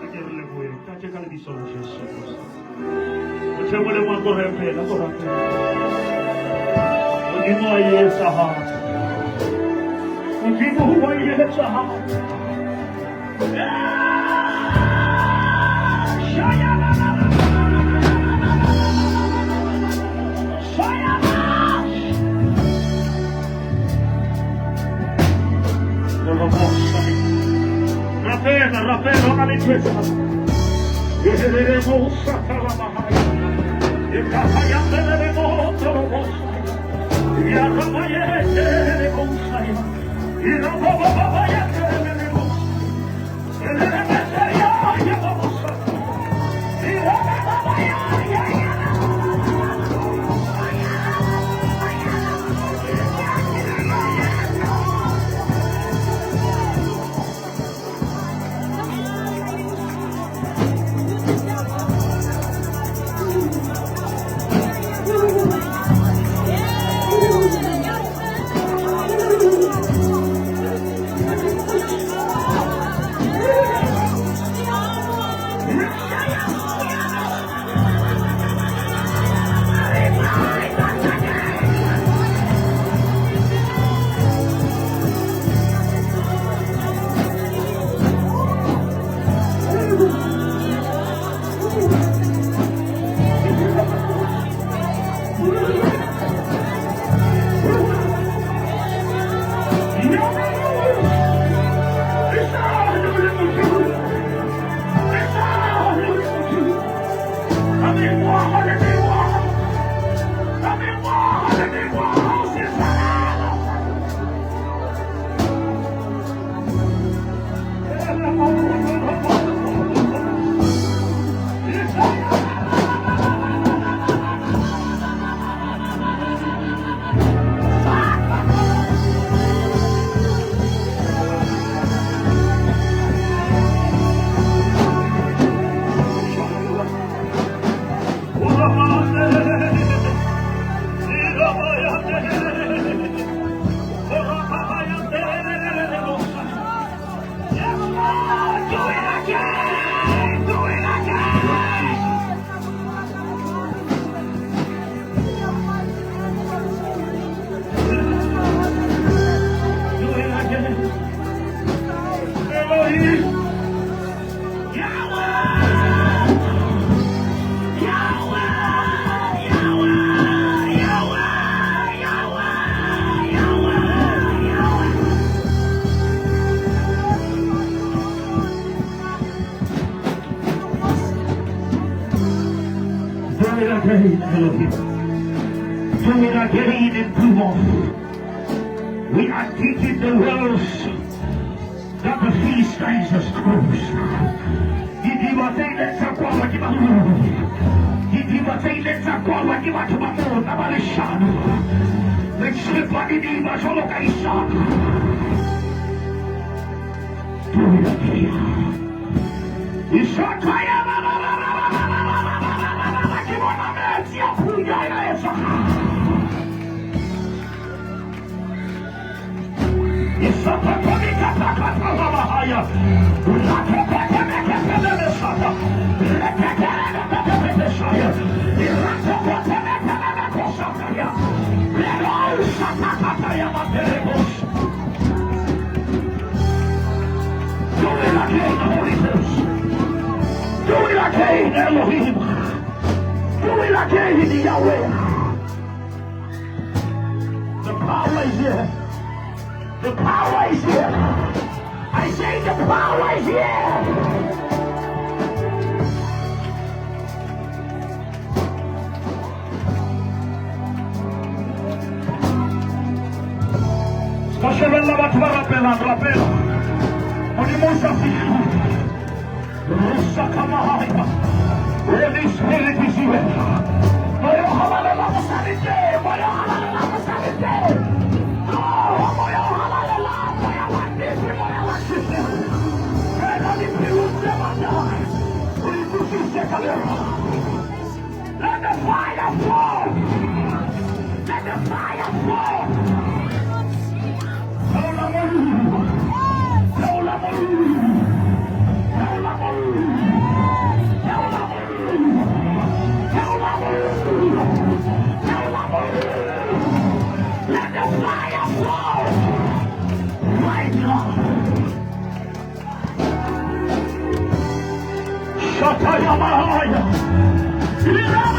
Ke re lebohe Ntate ka lebitso la Jesu Kriste. Motho e mong le mong a ko rapela, a ko rapela. Modimo wa etsa hape. Modimo wa etsa hape. Shaya la la la la la la la la. Shaya la. Rapela, rapela, ona le ntho e etsahalang. Do it again, Elohim. Do it again in Plymouth. We are digging the wells that the Philistines has closed. Didiba tse ileng tsa kwalwa ke baloi. Didiba tse ileng tsa kwalwa ke batho ba mona ba leshano. Re tshepa didiba jwalo ka Isaka. Do it again. Isaka ya ba ba ba ba ba ba ba ba ba ba ba ba. Ke bona metsi a pula ya etsahala. Do it again, Holy Ghost. Do it again, Elohim. Do it again, Yahweh. The power is here. The power is here. I say the power is here. Ka shebella batho ba rapelang, rapela. Modimo o sa fihlile. Rusa ka mahaya. Holy Spirit is here. Moya o halalelang o sa le teng. Moya o halalelang o sa le teng. Oh, moya o halalelang, moya wa nnete, moya wa tjheseho. Kena dipelong tse batlang. O di tlosise ka lero. Let the fire fall. Let the fire fall. Theola mollo. Theola mollo. Theola mollo. Theola mollo. Theola mollo. Theola mollo. Let the fire fall. Right now. Shataya Mahaya. Jesus!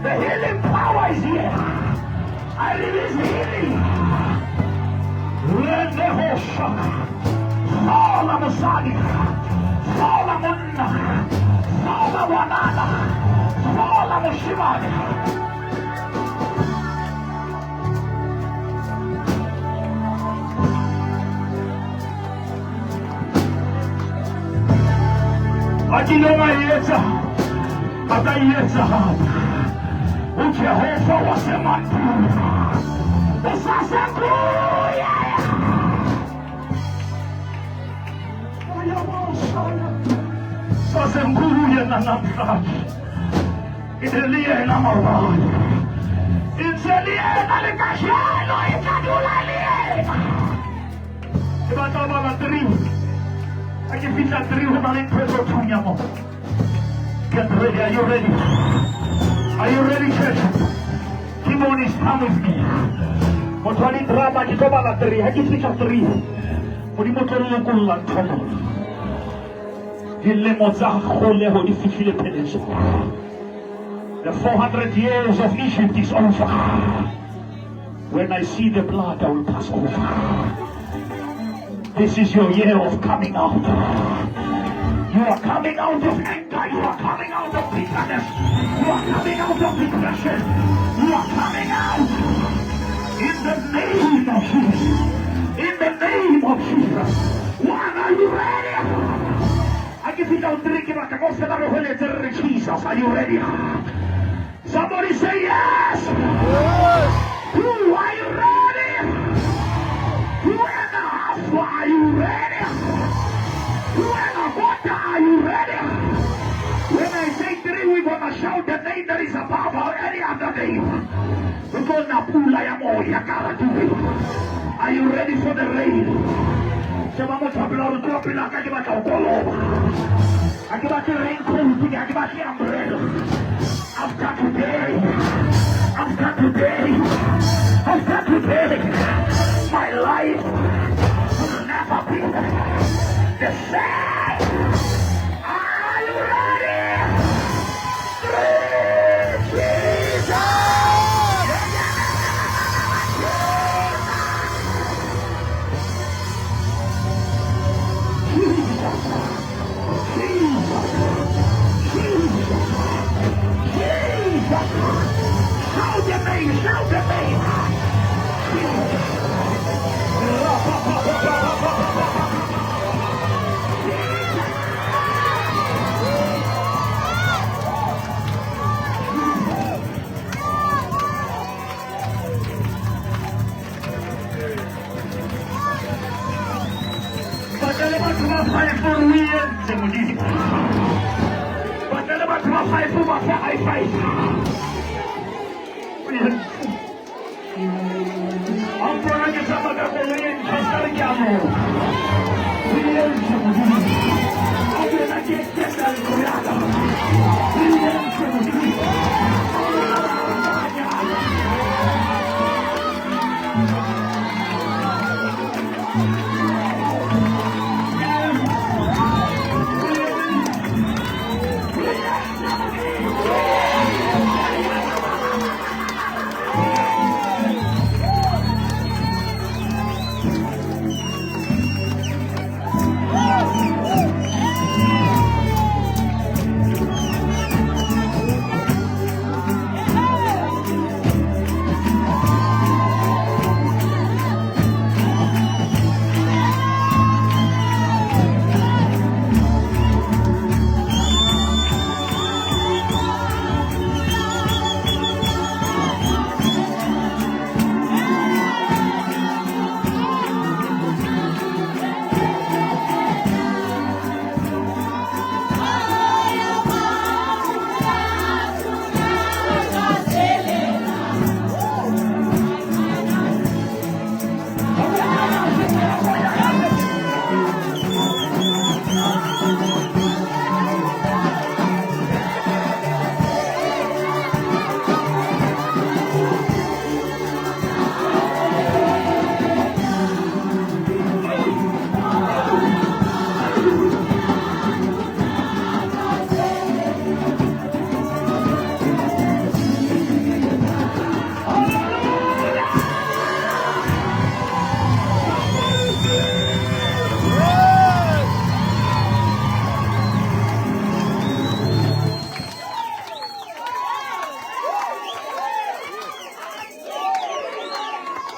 The healing power is here. I release healing. Lendehosha. Fola mosadi. Fola monna. Fola ngwanana. Fola moshimane. A kileng a e etsa, a ka e etsa hape. UJehova wasemandulo usasenguye. Sasenguye nanamhlanje. Ineliyena maobane, ntse le yena le kajeno, e tla dula le yena. Ke batla ho bala 3. Ha ke fihla 3 ho na le ntho e tlo thunya mo. Get ready. Are you ready? Are you ready, church? Kimon is come with me. Motho wa di-drama ke tlo bala 3. Ha ke fihla 3, Modimo tlo lokolla ntho mo. Dilemo tsa kgoleho di fihlile pheletsong. The 400 years of Egypt is over. When I see the blood, I will pass over. This is your year of coming out. You are coming out of anger. You are coming out of bitterness. You are coming out of depression. You are coming out in the name of Jesus. In the name of Jesus. One, are you ready? I give you down 3. Jesus, are you ready? Somebody say yes. Yes. 2, are you ready? 2.5, are you ready? 2.25, are you ready? When I say 3, we're gonna shout the name that is above any other name. We're gonna pula ya moya kara tuwe. Are you ready for the rain? Sheba motho a pela hore tloha pela ka ke batla ho koloba. Ha ke batle raincoat, ha ke batle umbrella. After today, after today, after today, my life will never be the same. Are you ready? 3, Jesus! Jesus! Jesus! Jesus! Jesus! Shout the name! Shout the name! Jesus! Batla batho ba 5 o entse Modimo. Batla batho ba 5 ba fe high five. O entse. Ha mpona ke tsamaya ka koloi e ntjha, ska re ke a moo. O entse Modimo. Ha ke na ke kena ntlo ya ka. O entse Modimo.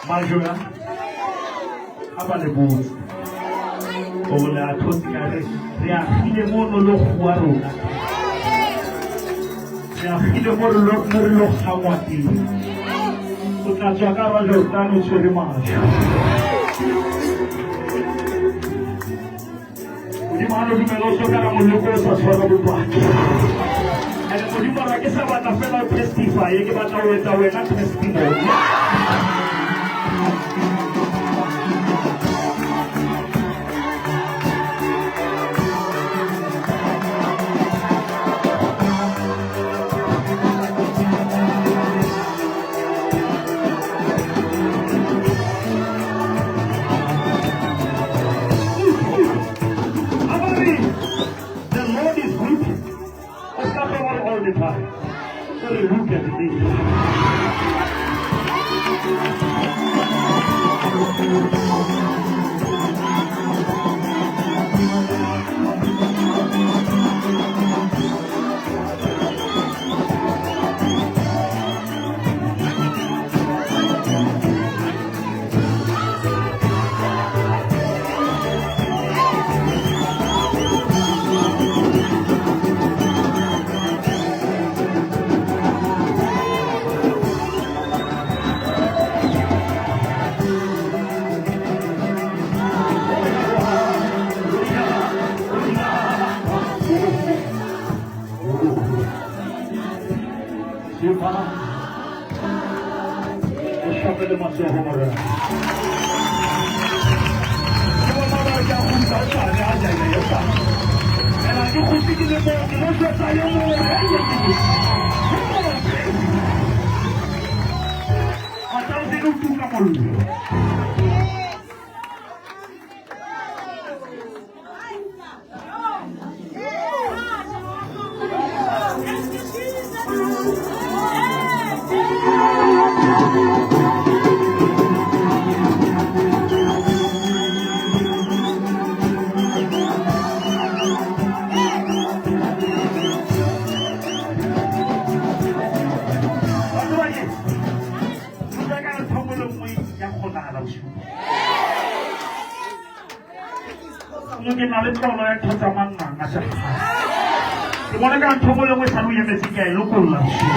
Majwe a a ba le botse o le a thotse ka re re agile mono lo kgowa rona re agile mo re lo mo re lo kgangwa teng o tla tswa ka ra Jordane o tshwere majwe Modimo ha no dumela o soka ka moloko o sa tshwara bopaki ene Modimo a re ke sa batla fela o testify ke batla ho etsa wena testimony. The Lord is good. O ka tlo all the time. So look at me. O shapele matsoho morena. Ke bona ba re ke a kgutla o tshwane ha jaile yo sa. Ena ke kgutli ke le moo ke lo jwetsa yo mongwe. A tla o se o tuka mollo. Batho ba ye, o ka ntho nngwe le nngwe ya kgonahala bosiu. Nngwe ke na le tlolo ya ntho tsa manganga tsa ke bona ka ntho nngwe le nngwe sale o emetse ke a e lokolla bosiu.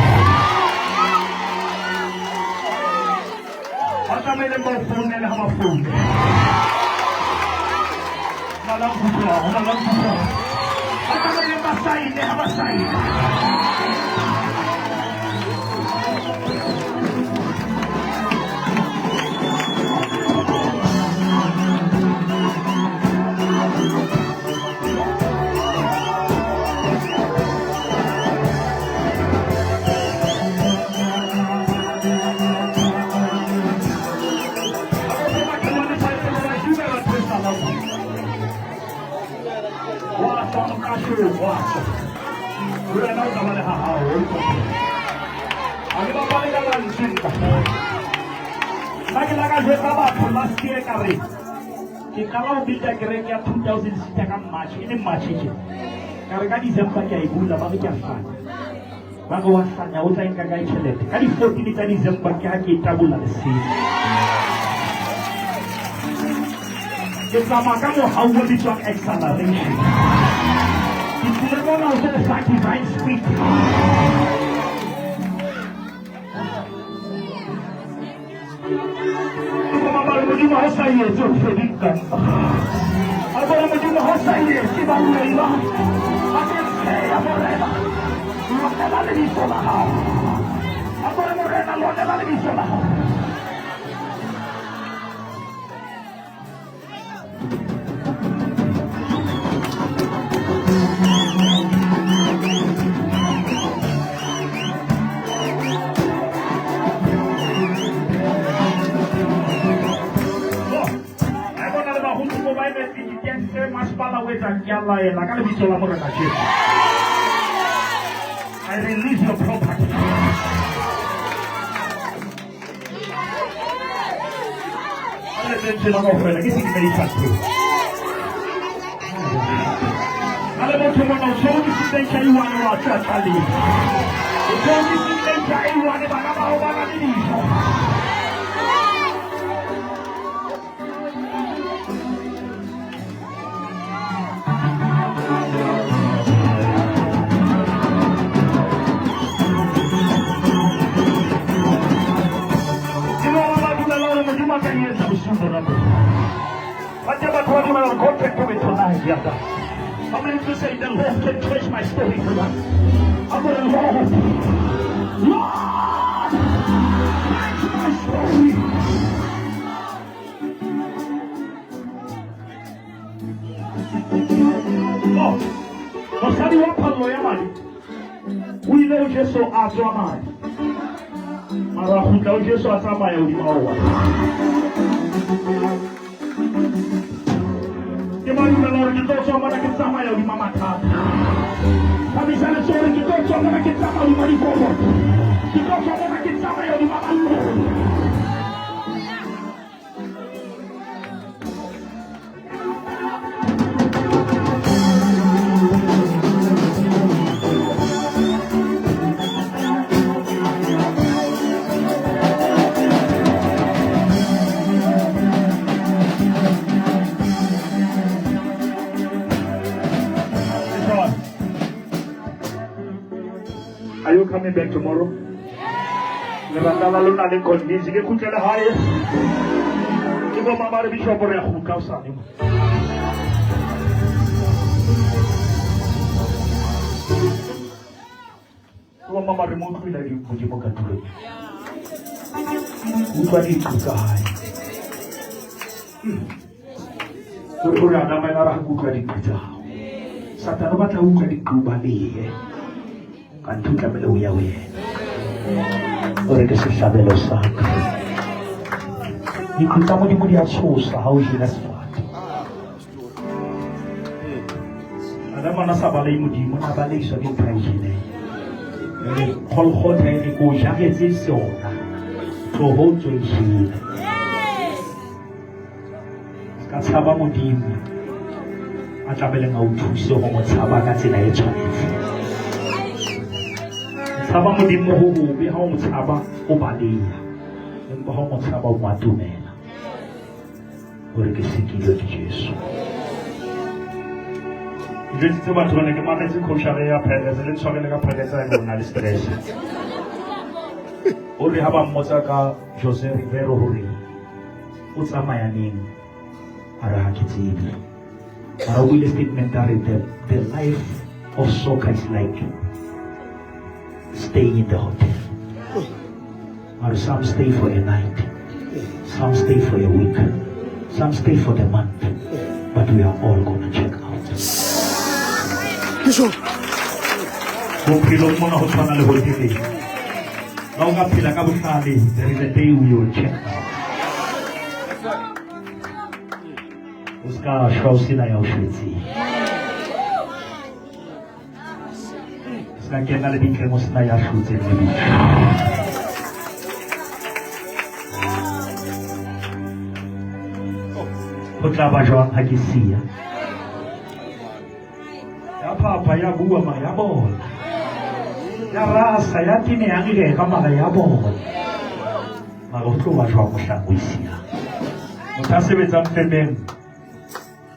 Ba tsamaile ba o founele ha ba foune. Malang kutlwa, malang kutlwa. Ba tsamaile ba saene ha ba saene. Last year ka re ke qala ho builda kereke ya 2000 seater ka March, e le March tje. Ka re ka December ke a e bula, ba re ke a hlanya. Ba re wa hlanya, o tla e nka kae tjhelete? Ka di-14 tsa December ke ha ke e tabola lesedi. Ke tsamaya ka mohau o bitswang acceleration. Ke tlile mona ho tlo fa divine speed. Modimo ha o sa etse o fedile ka nna. A bona Modimo ha o sa etse ba boloi ba. Ba ke tsheya Morena. Lwanela lebitso la hao. A bona Morena lwanela lebitso la hao. I release your property. can do it tonight, Yada. How many people say the Lord can change my story tonight? I'm gonna Lord, Lord, change my story. Oh, mosadi wa phallo ya madi o ile ho Jesu a tswa madi, mara a kgutla ho Jesu a tsamaya hodima oa. Ke ba dumela hore ke tlo tswa mona ke tsamaya hodima mathata. Thabisa letsoho hore ke tlo tswa mona ke tsamaya hodima dikoloto. Ke tlo tswa mona ke tsamaya hodima maloko. Are you coming back tomorrow? Lerata la lona le convince ke kgutlele hae. Ke bo mama re bishop re a kgutla hosane. Ke bo mama re mo utlwile di Modimo ka tulong. Utlwa diqu tsa hae. O re Adama ena ra utlwa diqu tsa hao. Satane o batla ho utlwa diqu ba lehe. Ka ntho o tlamehile o ya ho yena. O re ke sehlabelo sa ka. Diqu tsa Modimo di a tshosa ha o jela sefate. Adama a na sa balehe Modimo, o na balehiswa ke ntho a e jeleng. Re Golgotha e re ko jaretse sona. Tloho o ntso e jele. Se ka tshaba Modimo a tlameleng a o thuse ho mo tshaba ka tsela e tshwanetseng. Tshaba Modimo ho hobe, ha o mo tshaba o baleha, empa ha o mo tshaba o mo atomela. Hore ke sekilwe ke Jesu. Ke jwetsitse batho bane ke mametse coachare ya Pirates, le ntshwarele ka Pirates ha ebe o na le stress. O re ha ba mmotsa ka Jose Rivero hore o tsamaya neng, a re ha ke tsebe. Mara o buile statement a re the life of soccer is like staying in the hotel. Mara some stay for a night, some stay for a week, some stay for the month, but we are all gonna check out. Bishop. Bophelong mona ho tshwana le hoteleng. Ha o ka phela ka bohlale, there is a day we will check out. O ska shwa o sena ya o shwetseng. O ska kena lebitleng o sena ya hlotseng lebitla. Ho tla ba jwang ha ke siya? Ya phapha ya bua mara ya bola. Ya rasa ya tene ya ngega mara ya bola. Mara ho tlo ba jwang mohlang o e siyang? Motho a sebetsang femeng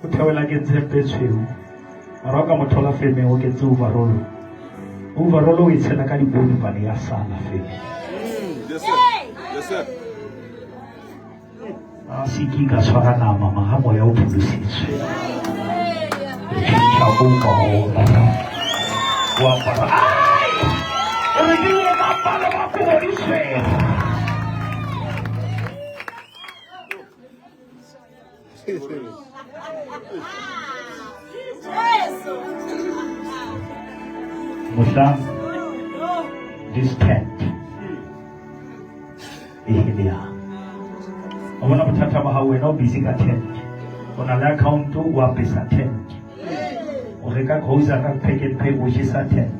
o theohela ke tshepe e tshweu. Mara o ka mo thola femeng o kentse overall. Overall o e tshela ka diboni bane ya sala femeng. Yes, sir. Yes, sir. A se ke ka tshwara nama ma ha moya o pholositswe. O tjhentjha overall. O apara. Ai! O re ke le mapalo ba kobo di tshweu. Mohlang this tent e heleyang. O bona bothata ba hao, wena o busy ka tent. O na le account o apesa tent. O reka grocery ka Pick n Pay o jesa tent.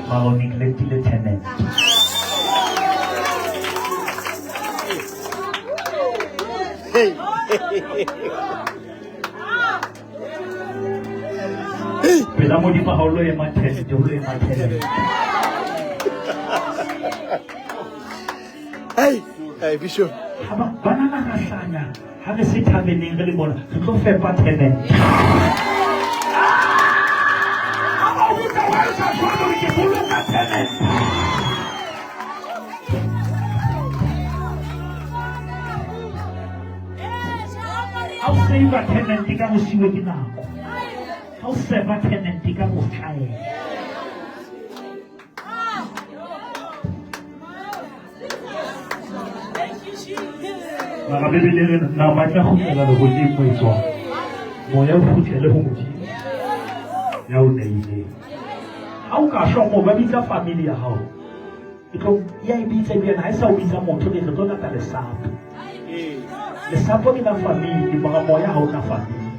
Mara o neglectile tenant. Hey. Pela Modimo ha o lo ema tent, o lo ema tenant. Hey, hey, Bishop. Ha ba banana ra hlanya ha re se thabeneng re le mona re tlo fepa tenant. Ha ba o botsa wa etsa jwalo hore ke boloka tenant. Ha o save tenant ka ho siwe ke nako. Ha o save tenant ka ho tlaela. Mara Bibele e re nama e tla kgutlela lehodimo e tswang. Moya o kgutlele ho Modimo ya o neileng. Ha o ka shwa moo ba bitsa family ya hao. E tlo ya e bitsa ebile ha e sa o bitsa motho ke tlo lata lesapo. Lesapo ke la family, mara moya ha o na family.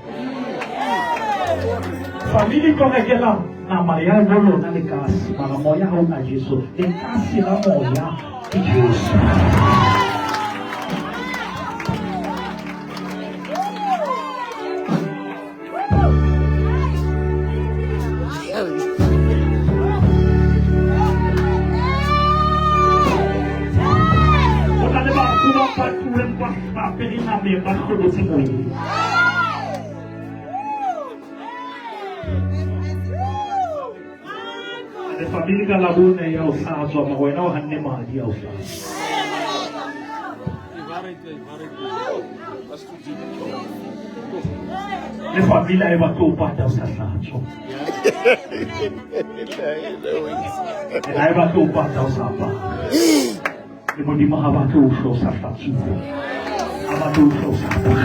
Family tlo rekela nama ya bo lona lekase, mara moya ha o na Jesu. Lekase la moya ke Jesu. Ho na le bafu ba patuweng ba apere nameng ba hlobotse moyeng. Le family ka labone ya o hlatswa mara wena o hanne madi a o hlatswa. Le family ha e batle ho pata o sa hlatswa. And ha e batle ho pata o sa apara. Le Modimo ha batle ho shwa o sa hlatsuwa. Ha batle ho shwa o sa apara.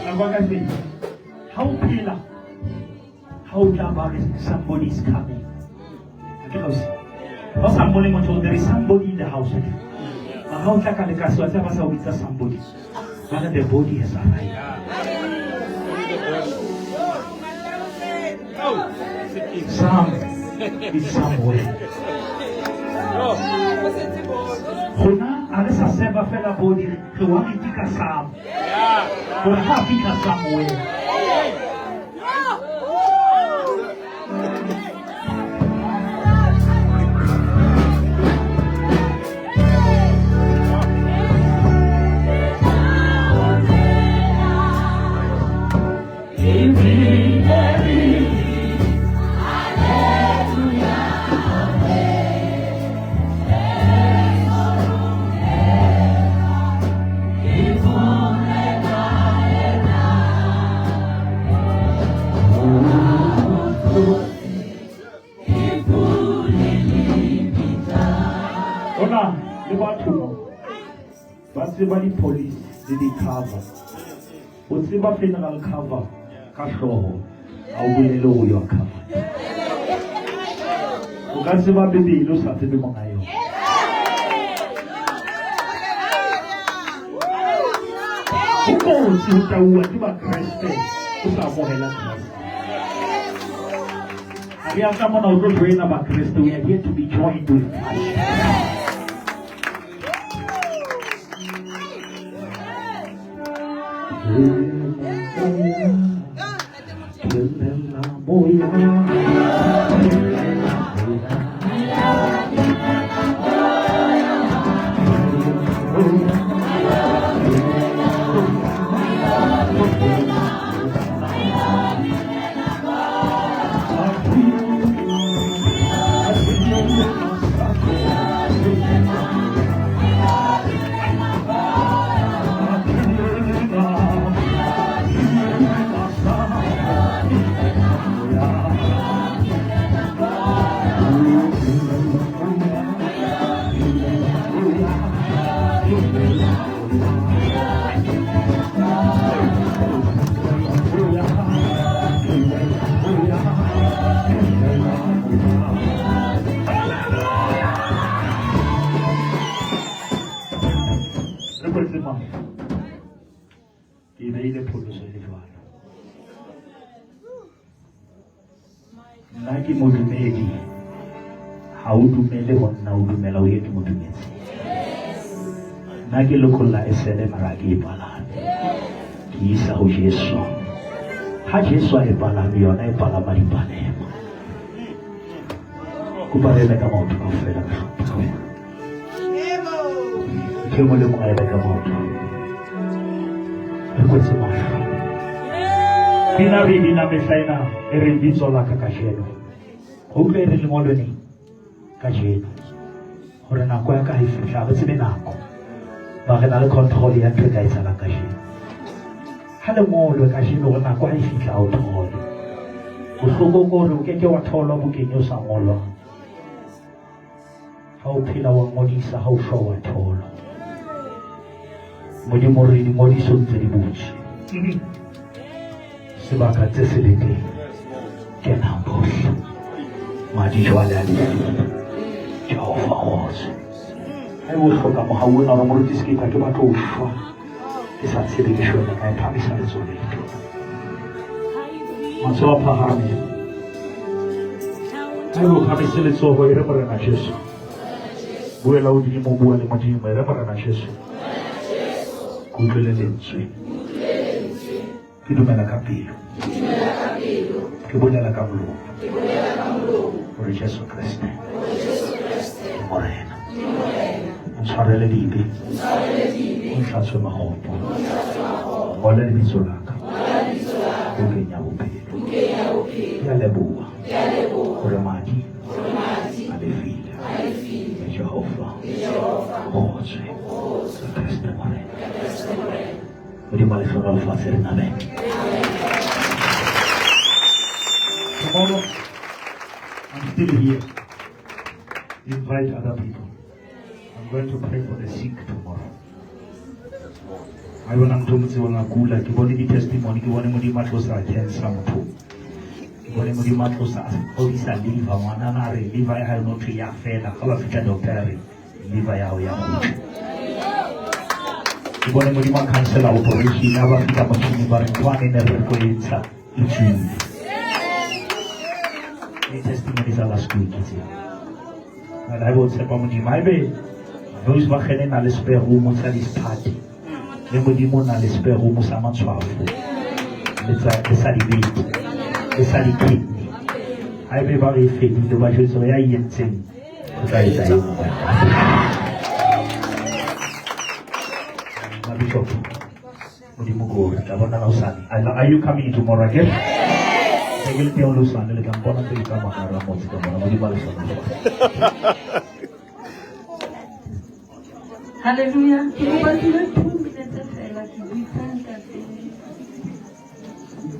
Nako ya ka fela. Ha o phela, ha o tla ba re somebody is coming. Ke ausi. Ha o sa mmone motho, there is somebody in the house. Mara ha o tla ka lekase, wa tseba ba sa o bitsa somebody. Ba re the body has arrived. Some is somewhere. Rona ha re sa seba fela body, re worried ka some. Hore ha fihla somewhere. Hona le batho mo ba tseba di-police le di-cover. O tseba funeral cover ka hlooho, ha o bolele hore you are covered. O ka tseba Bibele o sa tsebe monga yona. Ho kotsi ho tauwa ke Bakreste o sa amohela Kreste. Ha re a tla mona o tlo joina Bakreste, we are here to be joined with Christ. Re kwetse mahlo. Ke e beile pholoso e le jwalo. Nna ke modumedi. Ha o dumele ho nna, o dumela ho ye ke mo dumetseng. Nna ke lokolla esele mara ha ke e palame. Ke isa ho Jesu. Ha Jesu a e palame, yona e palama dipalema. Kopa re eme ka maoto kaofela ka hlompho. Ntho e nngwe le e nngwe a eme ka maoto. Re kwetse mahlo. Pina re bina mehla ena e re bitso la ka kajeno. Ho utlwe e re lengolwe neng? Kajeno. Hore nako ya ka ha e fihla, ha re tsebe nako. Ba re na le control ya ntho e ka etsahalang kajeno. Ha le ngolwe kajeno hore nako ha e fihla ha o thole. Bohloko ke hore o ke ke wa tholwa bukeng e o sa ngolwang. Ha o phela wa ngodisa, ha o shwa wa tholwa. Modimo re dingodiso ntse di butswe. Sebaka tse se le teng. Kenang bohle. Madi jwale a lefile. Jehova kgotso. Ha o hloka mohau ona hore moruti se ke ka ke batla ho shwa. Ke sa tsebe ke shwele kae, phamisa letsoho le letona. Matsoho a phahame. Ha o phamise letsoho e re Morena Jesu. Buela hodimo, bua le Modimo e re Morena Jesu. Ke utlwele lentswe. Ke dumela ka pelo. Ke bolela ka molomo. Hore Jesu Kreste ke Morena. O ntshwarele dibe. O ntlhatswe magopo. Ngole lebitso la ka bukeng ya bophelo. Ke a leboha hore madi a lefile. Mme Jehova o kgotswe ka Kreste Morena. Modimo a le hlohonolofatse re amen. Tomorrow, I'm still here. Invite other people. I'm going to pray for the sick tomorrow. Ha bona motho o motse wa kula, ke bone di-testimony, ke bone Modimo a tlosa cancer mothong. Ke bone Modimo a tlosa a fodisa liver, ngwanana a re liver ya hae no thwe ya fela, ha ba fihla doctor ya re liver ya hao ya kgutla. Ke bone Modimo a cancela operation, ha ba fihla motjhining ba re ntho ane ne re tlo e ntsha e tswile. Di-testimony tsa last week tseo. Jwale haeba o tshepa Modimo, haebe Volkswagen e na le spare room sa di-party, le Modimo o na le spare room sa matshwafo, le sa dibete, le sa di-kidney. Haebe ba re e fedile, ba jwetse hore ya e entseng o tla etsa e nngwe. Mabishop, Modimo ko re tla bonana hosane. Are you coming tomorrow again? Ke le teng le hosane, le tla mpona ntse ke tsamaya ka hara motse ka mona. Modimo a le hlohonolofatse. Hallelujah. Ke kopa ke le 2 minutes fela ke bitsa